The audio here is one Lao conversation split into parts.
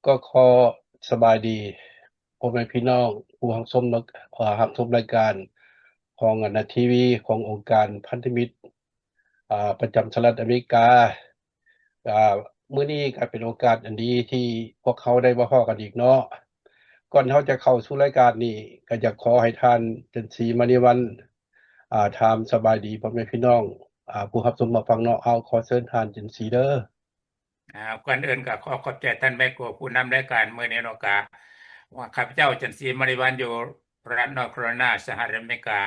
ກໍຂໍສະບາຍດີພໍ່ແມ່ພີ່ນ້ອງຜູ້ຮັບຊົມ ເອີ ຮັບຊົມລາຍການຂອງອັນນະ ທີວີ ຂອງອົງການພັນທະມິດ ອ່າ ປະຈຳສະຫະລັດອາເມລິກາ. ອ່າ ມື້ນີ້ກໍເປັນໂອກາດອັນດີທີ່ພວກເຮົາໄດ້ມາພໍ້ກັນອີກເນາະ. ກ່ອນເຮົາຈະເຂົ້າສູ່ລາຍການນີ້ ກໍຢາກຂໍໃຫ້ທ່ານ ຈັນສີ ມະນີວັນ ອ່າ ຖາມສະບາຍດີພໍ່ແມ່ພີ່ນ້ອງ ອ່າ ຜູ້ຮັບຊົມຮັບຟັງເນາະ. ເອົາ ຂໍເຊີນທ່ານ ຈັນສີ ເດີ. ອ່າ ກ່ອນອື່ນກໍຂໍຂອບໃຈທ່ານໄມໂກ ຜູ້ນຳລາຍການມື້ນີ້ເນາະ. ກະ ຂ້າພະເຈົ້າ ຈັນສີ ມະນີວັນ ຢູ່ລັດ North Carolina ສະຫະລັດອາເມລິກາ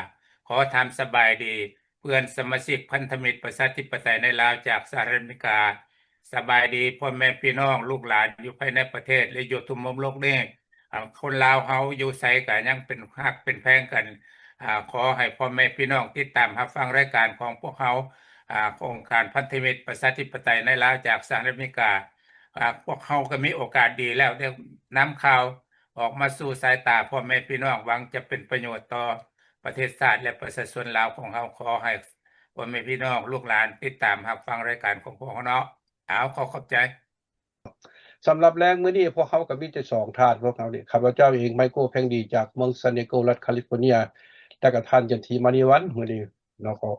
ຂໍຖາມສະບາຍດີເພື່ອນສະມາຊິກພັນທະມິດປະຊາທິປະໄຕໃນລາວຈາກສະຫະລັດອາເມລິກາ. ສະບາຍດີພໍ່ແມ່ພີ່ນ້ອງລູກຫຼານຢູ່ພາຍໃນປະເທດ ແລະ ຢູ່ທົ່ວມຸມໂລກນີ້. ອ່າ ຄົນລາວເຮົາຢູ່ໃສກໍຍັງເປັນຮັກເປັນແພງກັນ. ອ່າ ຂໍໃຫ້ພໍ່ແມ່ພີ່ນ້ອງຕິດຕາມຮັບຟັງລາຍການຂອງພວກເຮົາ ອ່າ ອົງການພັນທະມິດປະຊາທິປະໄຕໃນລາວຈາກສະຫະລັດອາເມລິກາ. ອ່າ ພວກເຮົາກໍມີໂອກາດດີແລ້ວ ໄດ້ນຳຂ່າວອອກມາສູ່ສາຍຕາພໍ່ແມ່ພີ່ນ້ອງ ຫວັງຈະເປັນປະໂຫຍດຕໍ່ປະເທດຊາດ ແລະ ປະຊາຊົນລາວຂອງເຮົາ. ຂໍໃຫ້ພໍ່ແມ່ພີ່ນ້ອງລູກຫຼານຕິດຕາມຮັບຟັງລາຍການຂອງພວກເຮົາເນາະ. ເອົາ ຂໍຂອບໃຈ. ສຳລັບແລງມື້ນີ້ ພວກເຮົາກໍມີແຕ່ສອງທ່ານ ພວກເຮົານີ້ ຂ້າພະເຈົ້າເອງ ໄມໂກ ແພງດີ ຈາກເມືອງ San Diego ລັດ California ແລ້ວກໍທ່ານ ຈັນສີ ມະນີວັນ ມື້ນີ້ເນາະ ກໍ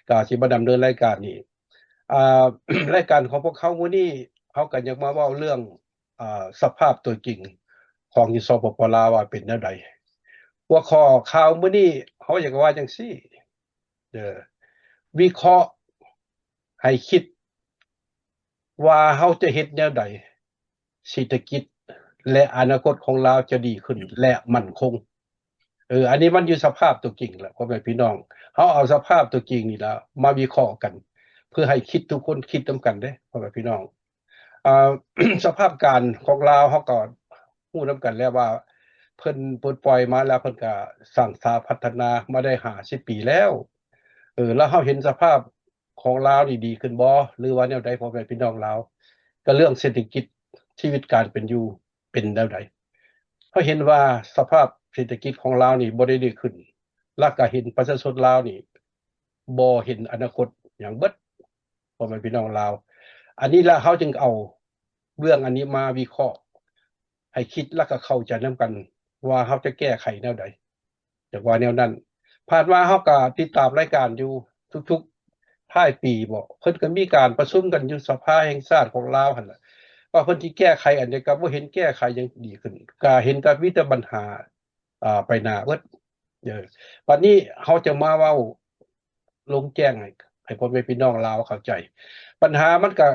ກໍຊິມາດຳເນີນລາຍການນີ້. ອ່າ ລາຍການຂອງພວກເຮົາມື້ນີ້ ເຮົາກໍຢາກມາເວົ້າເລື່ອງ ອ່າ ສະພາບຕົວຈິງຂອງຢູ່ ສປປ ລາວ ວ່າເປັນແນວໃດ. ຫົວຂໍ້ຂ່າວມື້ນີ້ ເຮົາຢາກວ່າຈັ່ງຊີ້ ເດີ ວິເຄາະໃຫ້ຄິດວ່າເຮົາຈະເຮັດແນວໃດ ເສດຖະກິດ ແລະ ອະນາຄົດຂອງລາວຈະດີຂຶ້ນ ແລະ ໝັ້ນຄົງ. ເອີ ອັນນີ້ມັນຢູ່ສະພາບຕົວຈິງລະ ພໍ່ແມ່ພີ່ນ້ອງ. ເຮົາເອົາສະພາບຕົວຈິງນີ້ລະມາວິເຄາະກັນ ເພື່ອໃຫ້ຄິດ ທຸກຄົນຄິດນຳກັນເດ້ ພໍ່ແມ່ພີ່ນ້ອງ. ອ່າ ສະພາບການຂອງລາວ ເຮົາກໍຮູ້ນຳກັນແລ້ວວ່າ ເພິ່ນປົດປ່ອຍມາແລ້ວ ເພິ່ນກໍສ້າງສາພັດທະນາມາໄດ້ຫ້າສິບປີແລ້ວ. ເອີ ແລ້ວເຮົາເຫັນສະພາບຂອງລາວນີ້ດີຂຶ້ນບໍ່ ຫຼືວ່າແນວໃດ ພໍ່ແມ່ພີ່ນ້ອງລາວ? ກໍເລື່ອງເສດຖະກິດ ຊີວິດການເປັນຢູ່ເປັນແນວໃດ? ເຮົາເຫັນວ່າສະພາບເສດຖະກິດຂອງລາວນີ້ບໍ່ໄດ້ດີຂຶ້ນ ແລ້ວກໍເຫັນປະຊາຊົນລາວນີ້ບໍ່ເຫັນອະນາຄົດຫຍັງເບິດ ພໍ່ແມ່ພີ່ນ້ອງລາວ. ອັນນີ້ລະເຮົາຈຶ່ງເອົາເລື່ອງອັນນີ້ມາວິເຄາະໃຫ້ຄິດ ແລ້ວກໍເຂົ້າໃຈນຳກັນວ່າເຮົາຈະແກ້ໄຂແນວໃດ ຢາກວ່າແນວນັ້ນ. ຜ່ານມາເຮົາກໍຕິດຕາມລາຍການຢູ່ທຸກໆທ້າຍປີເບາະ ເພິ່ນກໍມີການປະຊຸມກັນຢູ່ສະພາແຫ່ງຊາດຂອງລາວຫັ້ນລະ ວ່າເພິ່ນຊິແກ້ໄຂອັນໃດ ກໍບໍ່ເຫັນແກ້ໄຂຫຍັງດີຂຶ້ນ ກໍເຫັນແຕ່ມີແຕ່ບັນຫາ ອ່າ ໄປໜ້າເບິດ. ເອີ ບັດນີ້ເຮົາຈະມາເວົ້າລົງແຈ້ງໃຫ້ ໃຫ້ພໍ່ແມ່ພີ່ນ້ອງລາວເຂົ້າໃຈ. ບັນຫາມັນກະ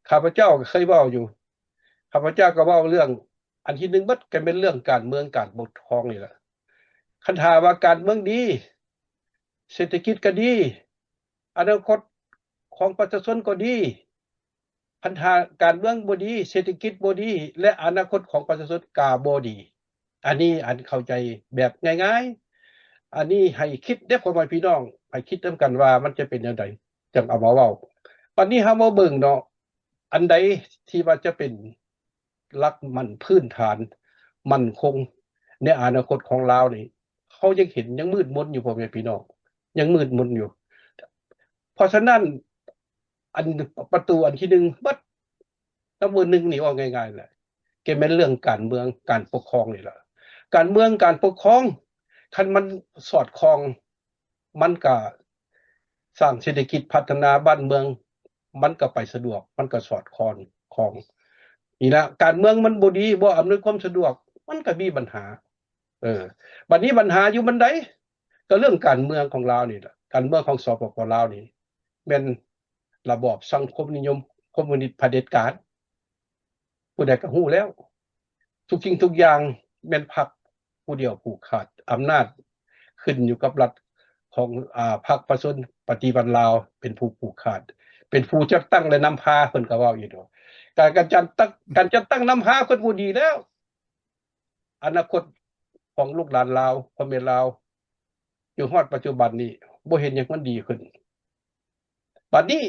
ຂ້າພະເຈົ້າກໍເຄີຍເວົ້າຢູ່ ຂ້າພະເຈົ້າກໍເວົ້າເລື່ອງ ອັນທີໜຶ່ງເບິດກໍແມ່ນເລື່ອງການເມືອງການປົກຄອງນີ້ລະ. ຄັນຖ້າວ່າການເມືອງດີ ເສດຖະກິດກໍດີ ອະນາຄົດຂອງປະຊາຊົນກໍດີ, ຄັນຖ້າການເມືອງບໍ່ດີ, ເສດຖະກິດບໍ່ດີ ແລະ ອະນາຄົດຂອງປະຊາຊົນກໍບໍ່ດີ. ອັນນີ້ອັນເຂົ້າໃຈແບບງ່າຍໆ. ອັນນີ້ໃຫ້ຄິດເດີ້ ພໍ່ແມ່ພີ່ນ້ອງ, ໃຫ້ຄິດນຳກັນວ່າມັນຈະເປັນແນວໃດ ຈັ່ງເອົາມາເວົ້າ. ບັດນີ້ເຮົາມາເບິ່ງເນາະ, ອັນໃດທີ່ວ່າຈະເປັນ ຫຼັກໝັ້ນພື້ນຖານໝັ້ນຄົງໃນອະນາຄົດຂອງລາວນີ້ ເຮົາຍັງເຫັນ ຍັງມືດມົນຢູ່ ພໍ່ແມ່ພີ່ນ້ອງ, ຍັງມືດມົນຢູ່. ເພາະສະນັ້ນ ອັນ ປະຕູອັນທີໜຶ່ງເບິດ ນຳເບີໜຶ່ງນີ້ ເວົ້າງ່າຍໆແຫຼະ ກໍແມ່ນເລື່ອງການເມືອງການປົກຄອງນີ້ລະ. ການເມືອງການປົກຄອງ ຄັນມັນສອດຄ່ອງ ມັນກະສ້າງເສດຖະກິດ ພັດທະນາບ້ານເມືອງ ມັນກະໄປສະດວກ ມັນກະສອດຄ່ອງ ຄ່ອງ. ນີ້ລະ ການເມືອງມັນບໍ່ດີ ບໍ່ອຳນວຍຄວາມສະດວກ ມັນກະມີບັນຫາ. ເອີ ບັດນີ້ບັນຫາຢູ່ບ່ອນໃດ? ກະເລື່ອງການເມືອງຂອງລາວນີ້ລະ, ການເມືອງຂອງ ສປປ ລາວນີ້ ແມ່ນລະບອບສັງຄົມນິຍົມຄອມມູນິດຜະເດັດການ. ຜູ້ໃດກໍຮູ້ແລ້ວ ທຸກສິ່ງທຸກຢ່າງແມ່ນພັກຜູ້ດຽວຜູກຂາດ, ອຳນາດຂຶ້ນຢູ່ກັບລັດຂອງ ອາ ພັກປະຊາຊົນປະຕິວັດລາວເປັນຜູ້ຜູກຂາດ, ເປັນຜູ້ຈັດຕັ້ງ ແລະ ນຳພາ. ເພິ່ນກໍເວົ້າຢູ່ດອກ ການ ການຈັດຕັ້ງ ການຈັດຕັ້ງນຳພາເພິ່ນບໍ່ດີແລ້ວ. ອະນາຄົດຂອງລູກຫຼານລາວ ພໍ່ແມ່ລາວ ຈົນຮອດປັດຈຸບັນນີ້ ບໍ່ເຫັນຫຍັງມັນດີຂຶ້ນ. ບັດນີ້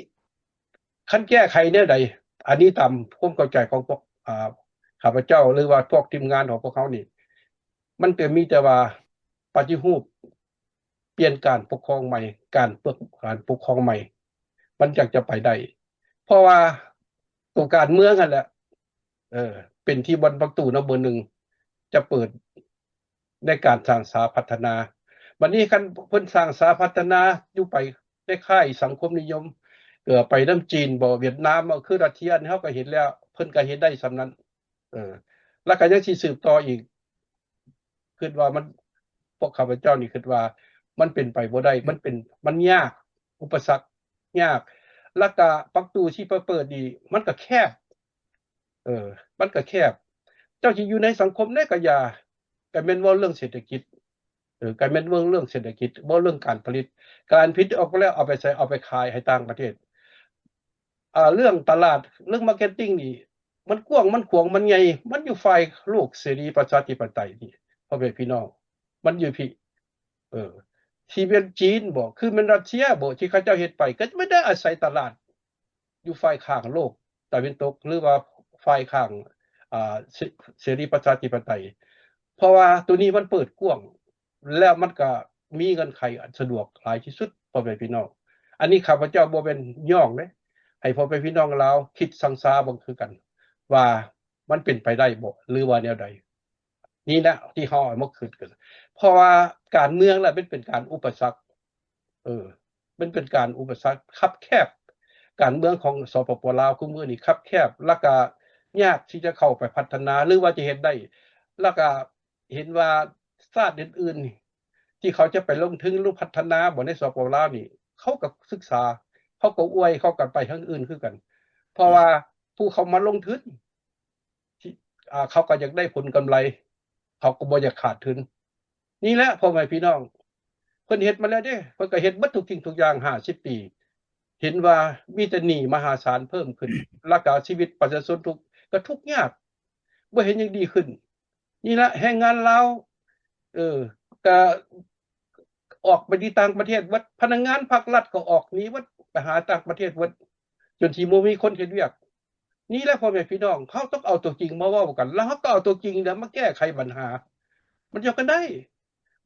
ຄັນແກ້ໄຂແນວໃດ? ອັນນີ້ຕາມຄວາມເຂົ້າໃຈຂອງພວກ ອາ ຂ້າພະເຈົ້າ ຫຼືວ່າພວກທີມງານຂອງພວກເຮົານີ້ ມັນກໍມີແຕ່ວ່າປະຕິຮູບ ປ່ຽນການປົກຄອງໃໝ່, ການເປີດ ການປົກຄອງໃໝ່ ມັນຈັ່ງຈະໄປໄດ້. ເພາະວ່າໂຕການເມືອງຫັ້ນແຫຼະ ເອີ ປັນທີ່ບ່ອນປະຕູເນາະ ເບີໜຶ່ງຈະເປີດໃນການສ້າງສາພັດທະນາ. ບັດນີ້ຄັນເພິ່ນສ້າງສາພັດທະນາຢູ່ໄປໃນຄ້າຍສັງຄົມນິຍົມ ເອີ ໄປນຳຈີນບໍ ຫວຽດນາມບໍ ຄືຣັດເຊຍນີ້ ເຮົາກໍເຫັນແລ້ວ ເພິ່ນກໍເຮັດໄດ້ສ່ຳນັ້ນ. ເອີ ແລ້ວກໍຍັງຊິສືບຕໍ່ອີກ ຄິດວ່າມັນ ພວກຂ້າພະເຈົ້ານີ້ຄິດວ່າມັນເປັນໄປບໍ່ໄດ້ ມັນເປັນ ມັນຍາກ ອຸປະສັກຍາກ ແລ້ວກະປະຕູທີ່ໄປເປີດນີ້ມັນກະແຄບ ເອີ ມັນກະແຄບ ເຈົ້າຊິຢູ່ໃນສັງຄົມໃດກະຢ່າ ກະແມ່ນເວົ້າເລື່ອງເສດຖະກິດ ເອີ ກະແມ່ນເວົ້າເລື່ອງເສດຖະກິດ ເວົ້າເລື່ອງການຜະລິດ ການຜະລິດອອກມາແລ້ວເອົາໄປໃສ ເອົາໄປຂາຍໃຫ້ຕ່າງປະເທດ ອ່າ ເລື່ອງຕະຫຼາດ ເລື່ອງ marketing ນີ້ ມັນກວ້າງ ມັນຂວາງ ມັນໃຫຍ່ ມັນຢູ່ຝ່າຍໂລກເສລີປະຊາທິປະໄຕນີ້ ພໍ່ແມ່ພີ່ນ້ອງ ມັນຢູ່ພີ້ ເອີ ຊິແມ່ນຈີນບໍ ຄືແມ່ນຣັດເຊຍບໍ ທີ່ເຂົາເຈົ້າເຮັດໄປ ກໍຈະແມ່ນໄດ້ອາໄສຕະຫຼາດຢູ່ຝ່າຍຂ້າງໂລກຕາເວັນຕົກ ຫຼືວ່າຝ່າຍຂ້າງ ອ່າ ເສ ເສລີປະຊາທິປະໄຕ ເພາະວ່າໂຕນີ້ມັນເປີດກວ້າງ ແລ້ວມັນກະມີເງື່ອນໄຂອັນສະດວກຫຼາຍທີ່ສຸດ ພໍ່ແມ່ພີ່ນ້ອງ. ອັນນີ້ຂ້າພະເຈົ້າບໍ່ແມ່ນຍ້ອງເດ້ ໃຫ້ພໍ່ແມ່ພີ່ນ້ອງລາວຄິດສັງສາເບິ່ງຄືກັນ ວ່າມັນເປັນໄປໄດ້ບໍ່ ຫຼືວ່າແນວໃດ? ນີ້ແຫຼະທີ່ເຮົາເອົາມາຄິດກັນ ເພາະວ່າການເມືອງລະມັນເປັນການອຸປະສັກ ເອີ ມັນເປັນການອຸປະສັກຄັບແຄບ ການເມືອງຂອງ ສປປ ລາວ ຄຸມື້ນີ້ຄັບແຄບ ລະກະຍາກທີ່ຈະເຂົ້າໄປພັດທະນາ ຫຼືວ່າຈະເຮັດໄດ້ ລະກະ ເຫັນວ່າຊາດອື່ນໆ ທີ່ເຂົາຈະໄປລົງທຶນ ຫຼື ພັດທະນາບໍ່ໃນ ສປປ ລາວ ນີ້ ເຂົາກໍສຶກສາ ເຂົາກໍອວຍ ເຂົາກໍໄປທາງອື່ນຄືກັນ ເພາະວ່າຜູ້ເຂົາມາລົງທຶນ ທີ່ ອ່າ ເຂົາກໍຢາກໄດ້ຜົນກຳໄລ ເຂົາກໍບໍ່ຢາກຂາດທຶນ. ນີ້ແຫຼະ ພໍ່ແມ່ພີ່ນ້ອງ ເພິ່ນເຮັດມາແລ້ວເດ້ ເພິ່ນກໍເຮັດເບິດທຸກສິ່ງທຸກຢ່າງຫ້າສິບປີ ເຫັນວ່າມີແຕ່ໜີ້ມະຫາສານເພີ່ມຂຶ້ນ ລະກະຊີວິດປະຊາຊົນທຸກ ກໍທຸກຍາກ ບໍ່ເຫັນຫຍັງດີຂຶ້ນ. ນີ້ລະແຮງງານລາວ ເອີ ກະອອກໄປຢູ່ຕ່າງປະເທດເບິດ ພະນັກງານພາກລັດກໍອອກໜີເບິດ ໄປຫາຕ່າງປະເທດເບິດ ຈົນທີ່ບໍ່ມີຄົນເຮັດວຽກ. ນີ້ແຫຼະພໍ່ແມ່ພີ່ນ້ອງ ເຮົາຕ້ອງເອົາຕົວຈິງມາເວົ້າກັນ ແລ້ວເຮົາກໍເອົາຕົວຈິງນະມາແກ້ໄຂບັນຫາ ມັນຈັ່ງກັນໄດ້.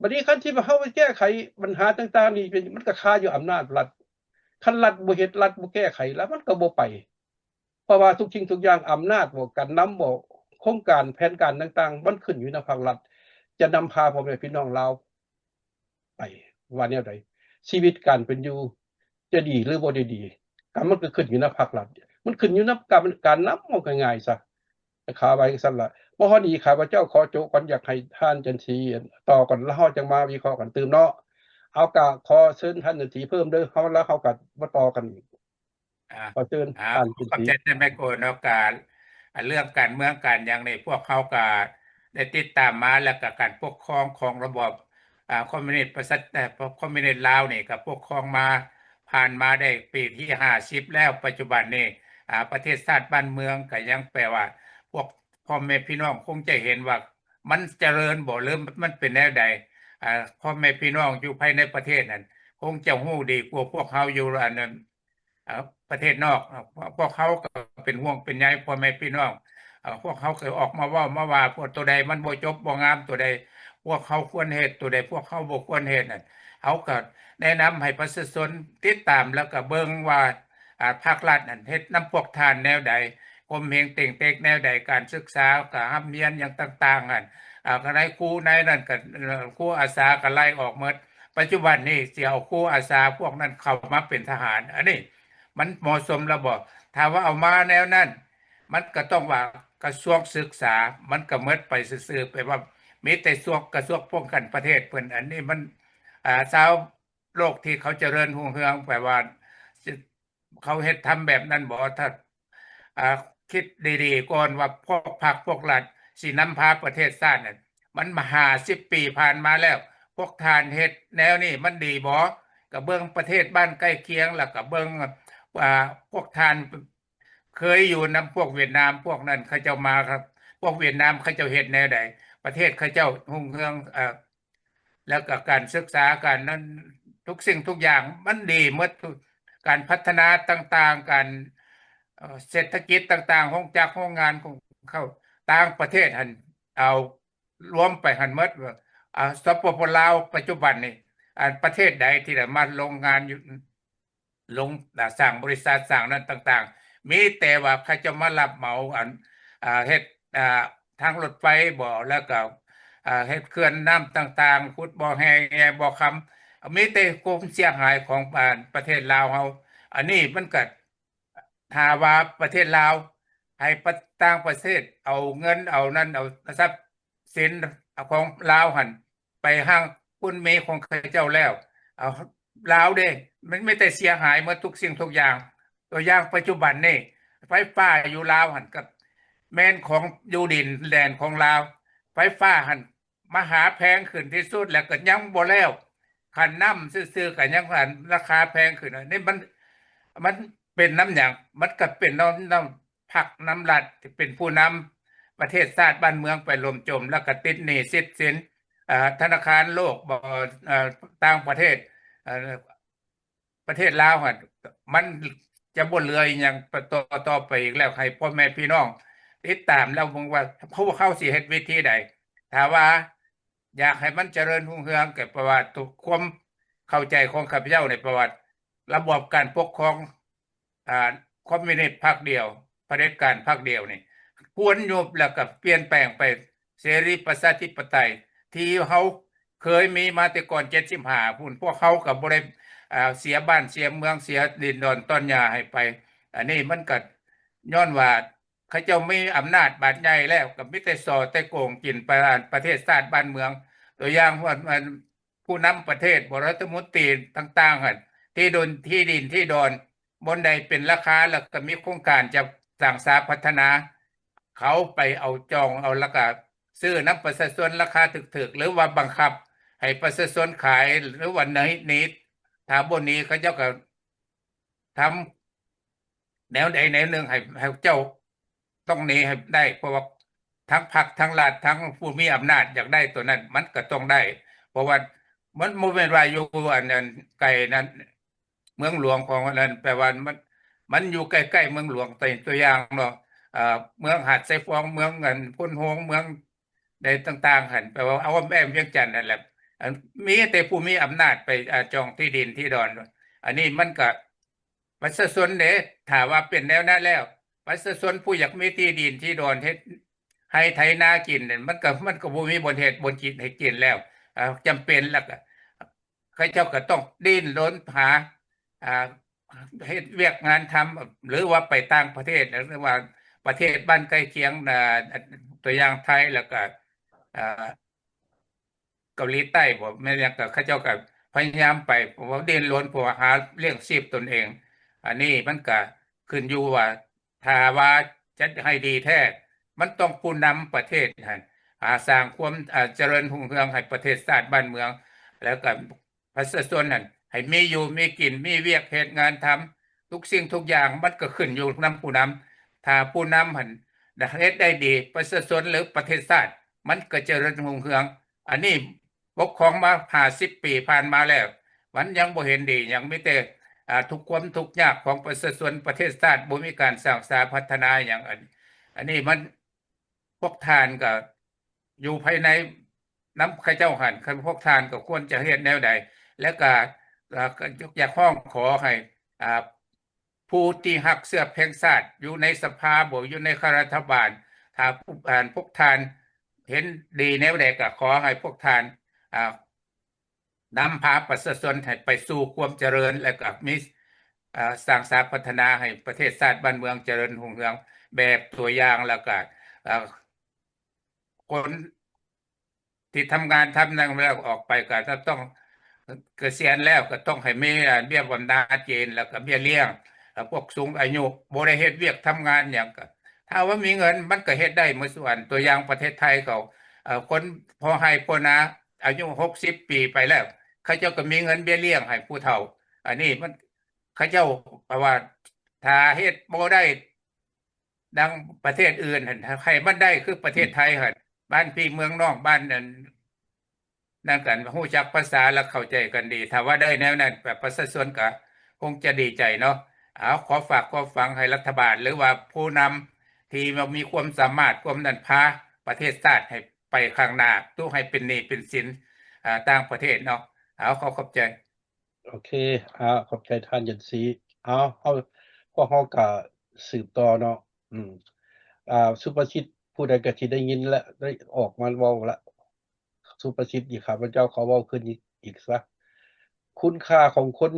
ບັດນີ້ຄັນທີ່ວ່າເຮົາໄປແກ້ໄຂບັນຫາຕ່າງໆນີ້ ເປັນ ມັນກໍຄາຢູ່ອຳນາດລັດ ຄັນລັດບໍ່ເຮັດ ລັດບໍ່ແກ້ໄຂ ແລ້ວມັນກໍບໍ່ໄປ. ເພາະວ່າທຸກສິ່ງທຸກຢ່າງ ອຳນາດບໍ ການນຳບໍ ໂຄງການແຜນການຕ່າງໆ ມັນຂຶ້ນຢູ່ນຳພາກລັດ ຈະນຳພາພໍ່ແມ່ພີ່ນ້ອງລາວໄປວ່າແນວໃດ ຊີວິດການເປັນຢູ່ຈະດີ ຫຼື ບໍ່ໄດ້ດີ ກໍມັນກໍຂຶ້ນຢູ່ນຳພາກລັດ ມັນຂຶ້ນຢູ່ນຳການ ການນຳ ເວົ້າງ່າຍໆຊະ ຂ້າວ່າຈັ່ງຊັ້ນລະ. ພໍດີຂ້າພະເຈົ້າຂໍໂຈະກ່ອນ ຢາກໃຫ້ທ່ານຈັນສີຕໍ່ກ່ອນ ແລ້ວເຮົາຈັ່ງມາວິເຄາະກັນຕື່ມເນາະ. ເອົາ ກະຂໍເຊີນທ່ານຈັນສີເພີ່ມເດີ ເຮົາ ແລ້ວເຮົາກໍມາຕໍ່ກັນອີກ. ອ່າ ຂໍເຊີນ ອ່າ ທ່ານ ຂອບໃຈທ່ານໄມໂກເນາະ ການ ອ່າ ເລື່ອງການເມືອງການຫຍັງນີ້ ພວກເຮົາກໍໄດ້ຕິດຕາມມາ ແລ້ວກໍການປົກຄອງຂອງລະບອບ ອ່າ ຄອມມິວນິດປະຊາ ເອີ ຄອມມິວນິດລາວນີ້ ກໍປົກຄອງມາ ຜ່ານມາໄດ້ປີທີຫ້າສິບແລ້ວ. ປັດຈຸບັນນີ້ ອ່າ ປະເທດຊາດບ້ານເມືອງກໍຍັງ ແປວ່າ ພວກພໍ່ແມ່ພີ່ນ້ອງຄົງຈະເຫັນວ່າມັນຈະເລີນບໍ່ ຫຼື ມັນເປັນແນວໃດ. ອ່າ ພໍ່ແມ່ພີ່ນ້ອງຢູ່ພາຍໃນປະເທດນັ້ນຄົງຈະຮູ້ດີກວ່າພວກເຮົາຢູ່ ອັນນັ້ນ ເອີ ປະເທດນອກ ເອີ ພວກເຮົາກໍເປັນຫ່ວງເປັນໃຍພໍ່ແມ່ພີ່ນ້ອງ ເອີ ພວກເຮົາກໍອອກມາເວົ້າມາວ່າ ພວກໂຕໃດມັນບໍ່ຈົບບໍ່ງາມ ໂຕໃດພວກເຮົາຄວນເຮັດ ໂຕໃດພວກເຮົາບໍ່ຄວນເຮັດນັ້ນ ເຮົາກໍແນະນຳໃຫ້ປະຊາຊົນຕິດຕາມ ແລ້ວກໍເບິ່ງວ່າ ອ່າ ພາກລັດນັ້ນເຮັດນຳພວກທ່ານແນວໃດ ຂົ່ມເຫງເຕັງເຕັກແນວໃດ ການສຶກສາ ການຮ່ຳຮຽນຫຍັງຕ່າງໆ ຫັ້ນ ອ່າ ກໍໃນຄູໃນນັ້ນກໍ ເອີ ຄູອາສາກໍໄລ່ອອກໝົດ. ປັດຈຸບັນນີ້ຊິເອົາຄູອາສາພວກນັ້ນເຂົ້າມາເປັນທະຫານ ອັນນີ້ມັນເໝາະສົມແລ້ວບໍ່? ຖ້າວ່າເອົາມາແນວນັ້ນ ມັນກໍຕ້ອງວ່າກະຊວງສຶກສາ ມັນກໍໝົດໄປຊື່ໆ ແປວ່າມີແຕ່ຊວງ ກະຊວງປ້ອງກັນປະເທດເພິ່ນ. ອັນນີ້ມັນ ອ່າ ຊາວໂລກທີ່ເຂົາຈະເລີນຮຸ່ງເຮືອງ ແປວ່າ ເຂົາເຮັດທຳແບບນັ້ນບໍ່? ຖ້າ ອ່າ ຄິດດີໆກ່ອນວ່າພວກພັກພວກລັດຊິນຳພາປະເທດຊາດນັ້ນ ມັນມາຫ້າສິບປີຜ່ານມາແລ້ວ ພວກທ່ານເຮັດແນວນີ້ມັນດີບໍ່? ກະເບິ່ງປະເທດບ້ານໃກ້ຄຽງ ແລ້ວກະເບິ່ງ ອ່າ ພວກທ່ານເຄີຍຢູ່ນຳພວກຫວຽດນາມ ພວກນັ້ນເຂົາເຈົ້າມາ ພວກຫວຽດນາມເຂົາເຈົ້າເຮັດແນວໃດ? ປະເທດເຂົາເຈົ້າຮຸ່ງເຮືອງ ເອີ ແລ້ວກໍການສຶກສາ ການນັ້ນ ທຸກສິ່ງທຸກຢ່າງມັນດີໝົດ ການພັດທະນາຕ່າງໆ ການ ເອີ ເສດຖະກິດຕ່າງໆ ໂຮງຈັກໂຮງງານຂອງເຂົາ ຕ່າງປະເທດຫັ້ນເອົາລວມໄປຫັ້ນໝົດ. ອາ ສປປ ລາວ ປັດຈຸບັນນີ້ ອັນ ປະເທດໃດທີ່ໄດ້ມາລົງງານຢູ່ ລົງ ອາ ສ້າງບໍລິສັດ ສ້າງນັ້ນຕ່າງໆ ມີແຕ່ວ່າເຂົາເຈົ້າມາຮັບເໝົາ ອັນ ອາ ເຮັດ ອ່າ ທາງລົດໄຟບໍ ແລ້ວກໍ ອ່າ ເຮັດເຂື່ອນນ້ຳຕ່າງໆ ຂຸດບໍ່ແຮ່ແງ່ບໍ່ຄຳ ມີແຕ່ຄວາມເສຍຫາຍຂອງ ອ່າ ປະເທດລາວເຮົາ. ອັນນີ້ມັນກໍ ຖ້າວ່າປະເທດລາວໃຫ້ປະ ຕ່າງປະເທດເອົາເງິນເອົານັ້ນ ເອົາຊັບສິນຂອງລາວຫັ້ນໄປຫ້າງບຸນມີຂອງເຂົາເຈົ້າແລ້ວ ເອົາ ລາວເດ້ ມັນມີແຕ່ເສຍຫາຍໝົດທຸກສິ່ງທຸກຢ່າງ. ຕົວຢ່າງປັດຈຸບັນນີ້ ໄຟຟ້າຢູ່ລາວຫັ້ນກໍແມ່ນຂອງຢູ່ດິນແດນຂອງລາວ ໄຟຟ້າຫັ້ນມະຫາແພງຂຶ້ນທີ່ສຸດ ແລ້ວກໍຍັງບໍ່ແລ້ວ ຄັນນ້ຳຊື່ໆກໍຍັງ ອັນ ລາຄາແພງຂຶ້ນ. ອັນນີ້ມັນ ມັນເປັນນຳຫຍັງ? ມັນກໍເປັນນຳ ນຳພັກນຳລັດທີ່ເປັນຜູ້ນຳປະເທດຊາດບ້ານເມືອງໄປຫຼົ່ມຈົມ ແລ້ວກໍຕິດໜີ້ສິດສິນ ເອີ ທະນາຄານໂລກບໍ ເອີ ຕ່າງປະເທດ ເອີ ປະເທດລາວຫັ້ນ ມັນຈະບໍ່ເຫຼືອອີ່ຫຍັງຕໍ່ ຕໍ່ໄປອີກແລ້ວ. ໃຫ້ພໍ່ແມ່ພີ່ນ້ອງຕິດຕາມແລ້ວເບິ່ງວ່າ ພວກເຮົາຊິເຮັດວິທີໃດ ຖ້າວ່າຢາກໃຫ້ມັນຈະເລີນຮຸ່ງເຮືອງ ກໍແປວ່າ ຄວາມເຂົ້າໃຈຂອງຂ້າພະເຈົ້ານີ້ ແປວ່າ ລະບອບການປົກຄອງ ອ່າ ຄອມມິວນິດພັກດຽວ ຜະເດັດການພັກດຽວນີ້ ຄວນຍຸບ ແລ້ວກໍປ່ຽນແປງໄປເສລີປະຊາທິປະໄຕ ທີ່ເຮົາເຄີຍມີມາແຕ່ກ່ອນເຈັດສິບຫ້າພຸ້ນ. ພວກເຮົາກໍບໍ່ໄດ້ ອ່າ ເສຍບ້ານເສຍເມືອງ ເສຍດິນດອນຕອນຫຍ້າໃຫ້ໄປ. ອັນນີ້ມັນກໍຍ້ອນວ່າເຂົາເຈົ້າມີອຳນາດບາດໃຫຍ່ແລ້ວ ກໍມີແຕ່ສໍ້ແຕ່ໂກງກິນປະ ປະເທດຊາດບ້ານເມືອງ. ຕົວຢ່າງວ່າ ອັນ ຜູ້ນຳປະເທດບໍ ລັດຖະມົນຕີຕ່າງໆຫັ້ນ ທີ່ດິນ ທີ່ດິນທີ່ດອນ ບ່ອນໃດເປັນລາຄາ ແລ້ວກໍມີໂຄງການຈະສ້າງສາພັດທະນາ ເຂົາໄປເອົາຈອງເອົາ ແລ້ວກໍຊື້ນຳປະຊາຊົນລາຄາຖືກໆ ຫຼືວ່າບັງຄັບໃຫ້ປະຊາຊົນຂາຍ ຫຼືວ່າໜີ ໜີ ຖ້າບໍ່ໜີ ເຂົາເຈົ້າກໍ ທຳແນວໃດແນວໜຶ່ງໃຫ້ ໃຫ້ເຈົ້າຕ້ອງໜີໃຫ້ໄດ້ ເພາະວ່າທັງພັກ ທັງລັດ ທັງຜູ້ມີອຳນາດຢາກໄດ້ຕົວນັ້ນ ມັນກໍຕ້ອງໄດ້ ເພາະວ່າມັນບໍ່ແມ່ນວ່າຢູ່ອັນ ອັນໄກນັ້ນ ເມືອງຫຼວງຂອງອັນນັ້ນ ແປວ່າມັນ ມັນຢູ່ໃກ້ໆເມືອງຫຼວງ. ຕົວ ຕົວຢ່າງເນາະ ເອີ ເມືອງຫາດຊາຍຟອງ ເມືອງອັນໂພນໂຮງ ເມືອງ ໃດຕ່າງໆຫັ້ນ ແປວ່າອ້ອມແອ້ມວຽງຈັນນັ້ນແຫຼະ ອັນ ມີແຕ່ຜູ້ມີອຳນາດໄປ ອ່າ ຈອງທີ່ດິນທີ່ດອນ. ອັນນີ້ມັນກະປະຊາຊົນເດ້ ຖ້າວ່າເປັນແນວນັ້ນແລ້ວ ປະຊາຊົນຜູ້ຢາກມີທີ່ດິນທີ່ດອນເຮັດໄຮ່ໄຖນາກິນນັ້ນ ມັນກະ ມັນກະບໍ່ມີບ່ອນເຮັດບ່ອນກິນໃຫ້ກິນແລ້ວ ອ່າ ຈຳເປັນແລ້ວກະ ເຂົາເຈົ້າກໍຕ້ອງດີ້ນລົນຫາ ອ່າ ເຮັດວຽກງານທຳ ຫຼືວ່າໄປຕ່າງປະເທດ ຫຼືວ່າປະເທດບ້ານໃກ້ຄຽງ ອ່າ ຕົວຢ່າງໄທ ແລ້ວກໍ ອ່າ ເກົາຫຼີໃຕ້ບໍ ແມ່ນຫຍັງ ກໍເຂົາເຈົ້າກໍພະຍາຍາມໄປ ເພາະວ່າດີ້ນລົນ ເພື່ອຫາລ້ຽງຊີບຕົນເອງ. ອັນນີ້ມັນກໍຂຶ້ນຢູ່ວ່າ ຖ້າວ່າຈະໃຫ້ດີແທ້ ມັນຕ້ອງຜູ້ນຳປະເທດຫັ້ນ ຫາສ້າງຄວາມ ອ່າ ຈະເລີນຮຸ່ງເຮືອງໃຫ້ປະເທດຊາດບ້ານເມືອງ ແລ້ວກໍປະຊາຊົນຫັ້ນໃຫ້ມີຢູ່ມີກິນ ມີວຽກເຮັດງານທຳ ທຸກສິ່ງທຸກຢ່າງມັນກໍຂຶ້ນຢູ່ນຳຜູ້ນຳ. ຖ້າຜູ້ນຳຫັ້ນເຮັດໄດ້ດີ ປະຊາຊົນ ຫຼື ປະເທດຊາດ ມັນກໍຈະເລີນຮຸ່ງເຮືອງ. ອັນນີ້ປົກຄອງມາຫ້າສິບປີຜ່ານມາແລ້ວ ມັນຍັງບໍ່ເຫັນດີຫຍັງ ມີແຕ່ ອ່າ ທຸກຄວາມທຸກຍາກຂອງປະຊາຊົນ ປະເທດຊາດບໍ່ມີການສ້າງສາພັດທະນາຫຍັງ. ອັນ ອັນນີ້ມັນ ພວກທ່ານກໍຢູ່ພາຍໃນນຳເຂົາເຈົ້າຫັ້ນ ຄັນພວກທ່ານກໍຄວນຈະເຮັດແນວໃດ ແລ້ວກໍ ເອີ ກໍຢາກຮ້ອງຂໍໃຫ້ ອ່າ ຜູ້ທີ່ຮັກເຊື້ອແພງຊາດຢູ່ໃນສະພາບໍ ຢູ່ໃນຄະນະລັດຖະບານ ຖ້າຜູ້ ອ່າ ພວກທ່ານເຫັນດີແນວໃດ ກໍຂໍໃຫ້ພວກທ່ານ ອ່າ ນຳພາປະຊາຊົນໃຫ້ໄປສູ່ຄວາມຈະເລີນ ແລະກໍມີ ເອີ ສ້າງສາພັດທະນາໃຫ້ປະເທດຊາດບ້ານເມືອງຈະເລີນຮຸ່ງເຮືອງແບບຕົວຢ່າງ ແລ້ວກໍ ເອີ ຄົນທີ່ທຳງານທຳນັ້ນແລ້ວອອກໄປກໍຈະຕ້ອງ ກະສຽນແລ້ວກໍຕ້ອງໃຫ້ມີ ເອີ ເບ້ຍບຳນານເກນ ແລ້ວກໍເບ້ຍລ້ຽງ ແລ້ວພວກສູງອາຍຸບໍ່ໄດ້ເຮັດວຽກທຳງານຫຍັງ ກໍຖ້າວ່າມີເງິນມັນກໍເຮັດໄດ້ໝົດສ່ວນ. ຕົວຢ່າງປະເທດໄທເຂົາ ເອີ ຄົນພໍ່ໄຮ່ພໍ່ນາອາຍຸຫົກສິບປີໄປແລ້ວ ເຂົາເຈົ້າກໍມີເງິນເບ້ຍລ້ຽງໃຫ້ຜູ້ເຖົ້າ. ອັນນີ້ມັນ ເຂົາເຈົ້າ ເພາະວ່າຖ້າເຮັດບໍ່ໄດ້ດັ່ງປະເທດອື່ນຫັ້ນ ໃຫ້ມັນໄດ້ຄືປະເທດໄທຫັ້ນ ບ້ານພີ່ເມືອງນ້ອງ ບ້ານນັ້ນ ນັ້ນກັນ ຮູ້ຈັກພາສາ ແລະ ເຂົ້າໃຈກັນດີ. ຖ້າວ່າໄດ້ແນວນັ້ນ ປະຊາຊົນກໍຄົງຈະດີໃຈເນາະ. ເອົາ ຂໍຝາກຂໍຝັງໃຫ້ລັດຖະບານ ຫຼືວ່າຜູ້ນຳທີ່ວ່າມີຄວາມສາມາດ ຄວາມນັ້ນ ພາປະເທດຊາດໃຫ້ໄປຂ້າງໜ້າ ບໍ່ໃຫ້ເປັນໜີ້ເປັນສິນ ອ່າ ຕ່າງປະເທດເນາະ. ເອົາ ຂໍຂອບໃຈ. ໂອເຄ ອາ ຂອບໃຈທ່ານຢານສີ. ເອົາ ເຮົາ ພວກເຮົາກະສືບຕໍ່ເນາະ. ອືມ ອ່າ ສຸພາສິດ ຜູ້ໃດກໍຊິໄດ້ຍິນ ແລະ ໄດ້ອອກມາເວົ້າລະ ສຸພາສິດນີ້ ຂ້າພະເຈົ້າຂໍເວົ້າຄືນອີກ ອີກຊະ ຄຸນຄ່າຂອງຄົນ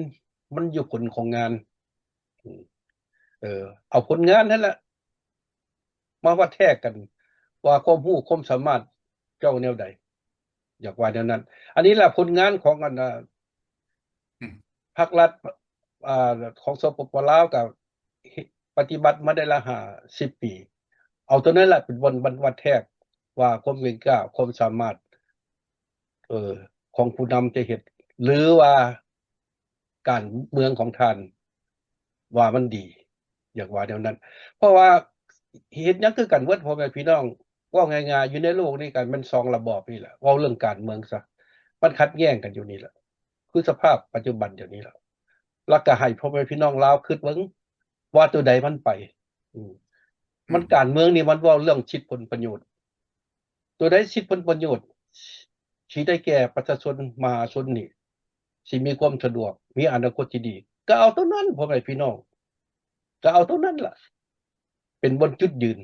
ມັນຢູ່ຜົນຂອງງານ. ເອີ ເອົາຜົນງານຫັ້ນລະມາວັດແທກກັນ ວ່າຄວາມຮູ້ຄວາມສາມາດເຈົ້າແນວໃດ ຢາກວ່າແນວນັ້ນ. ອັນນີ້ລະຜົນງານຂອງອັນ ອືມ ພັກລັດ ອາ ຂອງ ສປປ ລາວ ກໍປະຕິບັດມາໄດ້ລະຫ້າສິບປີ ເອົາໂຕນັ້ນລະເປັນບ່ອນວັດແທກວ່າຄວາມເກັ່ງກ້າ ຄວາມສາມາດ ເອີ ຂອງຜູ້ນຳຈະເຮັດ ຫຼືວ່າການເມືອງຂອງທ່ານວ່າມັນດີ ຢາກວ່າແນວນັ້ນ. ເພາະວ່າເຮັດຫຍັງຄືກັນເບິດ ພໍ່ແມ່ພີ່ນ້ອງ ເວົ້າງ່າຍໆ ຢູ່ໃນໂລກນີ້ກໍແມ່ນສອງລະບອບນີ້ແຫຼະ ເວົ້າເລື່ອງການເມືອງຊະ ມັນຂັດແຍ້ງກັນຢູ່ນີ້ແຫຼະ ຄືສະພາບປັດຈຸບັນດຽວນີ້ແຫຼະ. ແລ້ວກໍໃຫ້ພໍ່ແມ່ພີ່ນ້ອງລາວຄິດເບິ່ງວ່າໂຕໃດມັນໄປ ອືມ ມັນ ອືມ ການເມືອງນີ້ມັນເວົ້າເລື່ອງສິດຜົນປະໂຫຍດ ໂຕໃດສິດຜົນປະໂຫຍດ ຊິໄດ້ແກ່ປະຊາຊົນມະຫາຊົນນີ້ ຊິມີຄວາມສະດວກ ມີອະນາຄົດທີ່ດີ ກໍເອົາໂຕນັ້ນ ພໍ່ແມ່ພີ່ນ້ອງ ກໍເອົາໂຕນັ້ນລະ ເປັນບ່ອນຈຸດຢືນ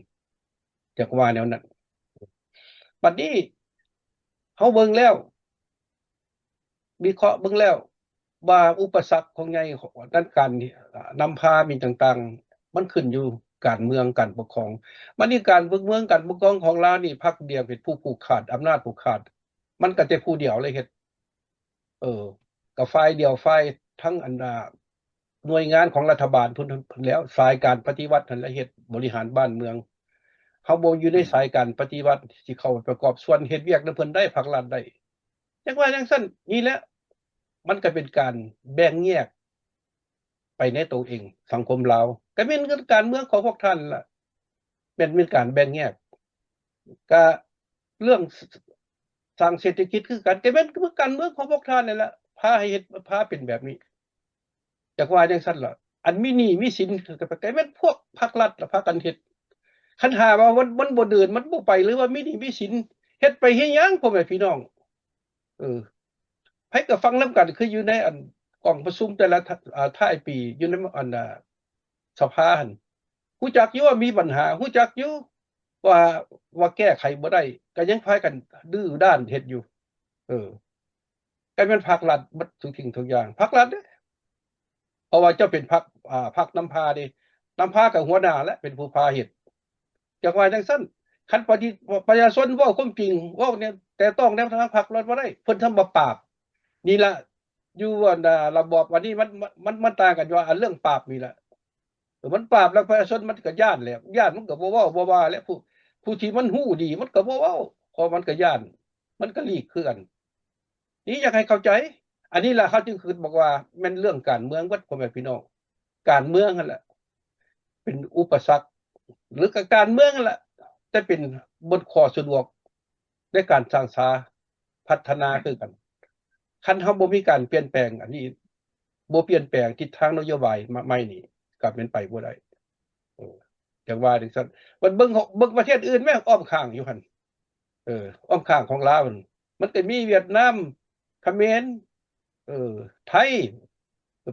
ຢາກວ່າແນວນັ້ນ. ບັດນີ້ເຮົາເບິ່ງແລ້ວ ວິເຄາະເບິ່ງແລ້ວວ່າອຸປະສັກຂອງໃຫຍ່ ດ້ານການນຳພາມີຕ່າງໆ ມັນຂຶ້ນຢູ່ການເມືອງການປົກຄອງ. ບັດນີ້ການປົກເມືອງການປົກຄອງຂອງລາວນີ້ ພັກດຽວເປັນຜູ້ຜູກຂາດ ອຳນາດຜູກຂາດ ມັນກໍແຕ່ຜູ້ດຽວເລີຍເຮັດ ເອີ ກໍຝ່າຍດຽວ ຝ່າຍທັງອັນ ອາ ໜ່ວຍງານຂອງລັດຖະບານພຸ້ນ ພຸ້ນແລ້ວ ສາຍການປະຕິວັດຫັ້ນລະເຮັດ ບໍລິຫານບ້ານເມືອງ. ເຮົາບໍ່ຢູ່ໃນ ອືມ ສາຍການປະຕິວັດ ຊິເຂົ້າໄປປະກອບສ່ວນເຮັດວຽກນຳເພິ່ນໄດ້ ພັກລັດໄດ້ ຈັ່ງວ່າຈັ່ງຊັ້ນ. ນີ້ແຫຼະ ມັນກໍເປັນການແບ່ງແຍກໄປໃນໂຕເອງ ສັງຄົມລາວ ກໍແມ່ນການເມືອງຂອງພວກທ່ານລະ ແມ່ນ ແມ່ນການແບ່ງແຍກ ກະເລື່ອງ ສ- ສ້າງເສດຖະກິດຄືກັນ ກໍແມ່ນການເມືອງຂອງພວກທ່ານນັ້ນລະ ພາໃຫ້ເຮັດ ພາເປັນແບບນີ້ ຢາກວ່າຈັ່ງຊັ້ນລະ. ອັນມີໜີ້ມີສິນ ກໍແມ່ນພວກພັກລັດລະພາກັນເຮັດ. ຄັນຫາວ່າມັນ ມັນບໍ່ເດີນ ມັນບໍ່ໄປ ຫຼືວ່າມີໜີ້ມີສິນ ເຮັດໄປເຮັດຫຍັງ ພໍ່ແມ່ພີ່ນ້ອງ? ເອີ ໃຜກໍຟັງນຳກັນ ຄືຢູ່ໃນອັນກອງປະຊຸມແຕ່ລະ ອາ ທ້າຍປີ ຢູ່ໃນອັນ ອາ ສະພາຫັ້ນ ຮູ້ຈັກຢູ່ວ່າມີບັນຫາ ຮູ້ຈັກຢູ່ວ່າ ວ່າແກ້ໄຂບໍ່ໄດ້ ກໍຍັງພາກັນດື້ດ້ານເຮັດຢູ່. ເອີ ກໍແມ່ນພັກລັດເບິດທຸກສິ່ງທຸກຢ່າງ ພັກລັດເດ້ ເພາະວ່າເຈົ້າເປັນພັກ ອາ ພັກນຳພາເດ້ ນຳພາກໍຫົວໜ້າແຫຼະ ເປັນຜູ້ພາເຮັດ. ຢາກວ່າຈັ່ງຊັ້ນ ຄັນປະຊາ ປະຊາຊົນເວົ້າຄວາມຈິງ ເວົ້າແນວແຕະຕ້ອງແນວທາງພັກລັດບໍ່ໄດ້ ເພິ່ນທຳມາປາບ. ນີ້ລະ ຢູ່ອັນ ອາ ລະບອບອັນນີ້ມັນ ມັນ ມັນຕ່າງກັນຢູ່ວ່າ ອັນເລື່ອງປາບນີ້ລະ ເອີ ມັນປາບແລ້ວປະຊາຊົນມັນກໍຢ້ານແຫຼະ ຢ້ານມັນກໍບໍ່ເວົ້າບໍ່ວ່າແຫຼະ ຜູ້ ຜູ້ທີ່ມັນຮູ້ດີມັນກໍບໍ່ເວົ້າ ເພາະມັນກໍຢ້ານ ມັນກໍຫຼີກຄືກັນ. ນີ້ຢາກໃຫ້ເຂົ້າໃຈ ອັນນີ້ລະເຮົາຈຶ່ງຄິດບອກວ່າແມ່ນເລື່ອງການເມືອງເບິດ ພໍ່ແມ່ພີ່ນ້ອງ ການເມືອງຫັ້ນແຫຼະເປັນອຸປະສັກ ຫຼືກະການເມືອງຫັ້ນແຫຼະ ແຕ່ເປັນບົດຂໍ້ສະດວກໃນການສ້າງສາພັດທະນາຄືກັນ. ຄັນເຮົາບໍ່ມີການປ່ຽນແປງອັນນີ້ ບໍ່ປ່ຽນແປງທິດທາງນະໂຍບາຍມາໃໝ່ນີ້ ກໍເປັນໄປບໍ່ໄດ້. ເອີ ຈັ່ງວ່າຈັ່ງຊັ້ນ ມັນເບິ່ງ ເບິ່ງປະເທດອື່ນແມ້ ອ້ອມຂ້າງຢູ່ຫັ້ນ ເອີ ອ້ອມຂ້າງຂອງລາວຫັ້ນ ມັນກໍມີຫວຽດນາມ ຂະເໝນ ເອີ ໄທ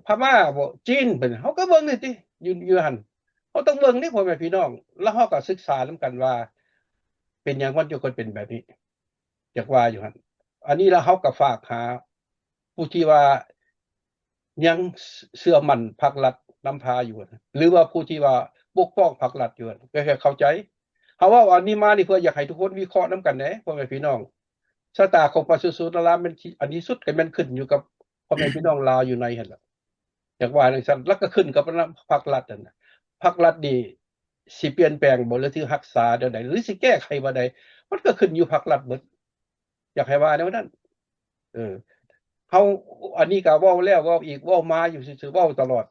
ພະມ້າບໍ ຈີນ ເພິ່ນ ເຮົາກໍເບິ່ງນີ້ຕິ ຢູ່ ຢູ່ຫັ້ນ ເຮົາຕ້ອງເບິ່ງນີ້ ພໍ່ແມ່ພີ່ນ້ອງ ແລ້ວເຮົາກໍສຶກສານຳກັນວ່າ ເປັນຫຍັງມັນຈຶ່ງເປັນແບບນີ້ ຢາກວ່າຢູ່ຫັ້ນ. ອັນນີ້ລະເຮົາກໍຝາກຫາຜູ້ທີ່ວ່າຍັງເຊື່ອໝັ້ນພັກລັດນຳພາຢູ່ ຫຼືວ່າຜູ້ທີ່ວ່າປົກປ້ອງພັກລັດຢູ່ ກໍໃຫ້ເຂົ້າໃຈ. ເຮົາເວົ້າອັນນີ້ມານີ້ເພື່ອຢາກໃຫ້ທຸກຄົນວິເຄາະນຳກັນເດ້ ພໍ່ແມ່ພີ່ນ້ອງ. ຊະຕາຂອງປະຊາຊົນລາວແມ່ນທີ່ ອັນທີ່ສຸດກໍແມ່ນຂຶ້ນຢູ່ກັບພໍ່ແມ່ພີ່ນ້ອງລາວຢູ່ໃນຫັ້ນລະ ຢາກວ່າຈັ່ງຊັ້ນ ແລ້ວກໍຂຶ້ນກັບນຳພັກລັດຫັ້ນນະ ພັກລັດນີ້ຊິປ່ຽນແປງບໍ່ ຫຼືຊິຮັກສາແນວໃດ ຫຼືຊິແກ້ໄຂແນວໃດ ມັນກໍຂຶ້ນຢູ່ພັກລັດເບິດ ຢາກໃຫ້ວ່າແນວນັ້ນ. ເອີ ເຮົາ ອັນນີ້ກໍເວົ້າແລ້ວເວົ້າອີກ ເວົ້າມາຢູ່ຊື່ໆ ເວົ້າຕະຫຼອດ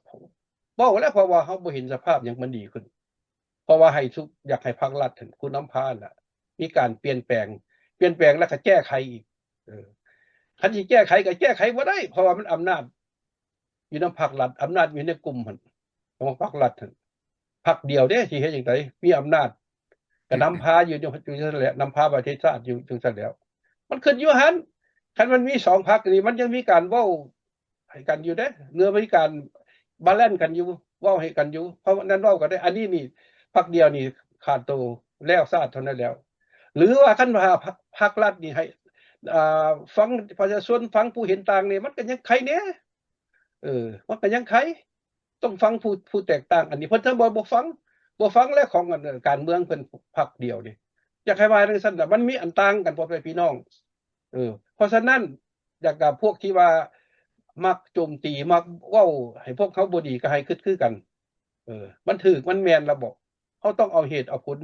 ເວົ້າແລ້ວ ເພາະວ່າເຮົາບໍ່ເຫັນສະພາບຫຍັງມັນດີຂຶ້ນ ເພາະວ່າໃຫ້ສຸ ຢາກໃຫ້ພັກລັດຫັ້ນ ຜູ້ນຳພານະ ມີການປ່ຽນແປງ ປ່ຽນແປງແລ້ວກໍແກ້ໄຂອີກ. ເອີ ຄັນຊິແກ້ໄຂກໍແກ້ໄຂບໍ່ໄດ້ ເພາະວ່າມັນອຳນາດ ຢູ່ນຳພັກລັດ ອຳນາດຢູ່ໃນກຸ່ມຫັ້ນ ຂອງພັກລັດຫັ້ນ ພັກດຽວເດ້ ຊິເຮັດຈັ່ງໃດ ມີອຳນາດ ກໍນຳພາຢູ່ ຢູ່ ຢູ່ຊັ້ນແຫຼະ ນຳພາປະເທດຊາດຢູ່ຈັ່ງຊັ້ນແຫຼ້ວ ມັນຂຶ້ນຢູ່ຫັ້ນ. ຄັນມັນມີສອງພັກນີ້ ມັນຍັງມີການເວົ້າໃຫ້ກັນຢູ່ເດ້ ຫຼືມີການບາແລນກັນຢູ່ ເວົ້າໃຫ້ກັນຢູ່ ເພາະນັ້ນເວົ້າກັນໄດ້. ອັນນີ້ນີ້ ພັກດຽວນີ້ຂາດໂຕ ແລ້ວຊາດເທົ່ານັ້ນແລ້ວ. ຫຼືວ່າຄັນວ່າພ- ພັກລັດນີ້ໃຫ້ ອ່າ ຟັງປະຊາຊົນ ຟັງຜູ້ເຫັນຕ່າງນີ້ ມັນກໍຍັງໄຄແດ່ ເອີ ມັນກໍຍັງໄຄ. ຕ້ອງຟັງຜູ້ ຜູ້ແຕກຕ່າງ. ອັນນີ້ເພິ່ນທັງບໍ່ ບໍ່ຟັງ ບໍ່ຟັງແລ້ວຂອງ ອັນ ການເມືອງເພິ່ນພັກດຽວນີ້ ຢາກໃຫ້ວ່າຈັ່ງຊັ້ນລະ ມັນມີອັນຕ່າງກັນ ພໍ່ແມ່ພີ່ນ້ອງ. ເອີ ເພາະສະນັ້ນ ຢາກກັບພວກທີ່ວ່າມັກໂຈມຕີ ມັກເວົ້າໃຫ້ພວກເຮົາບໍ່ດີ ກໍໃຫ້ຄິດຄືກັນ. ເອີ ມັນຖືກ ມັນແມ່ນລະບໍ? ເຮົາຕ້ອງເອົາເຫດເອົາຜົນ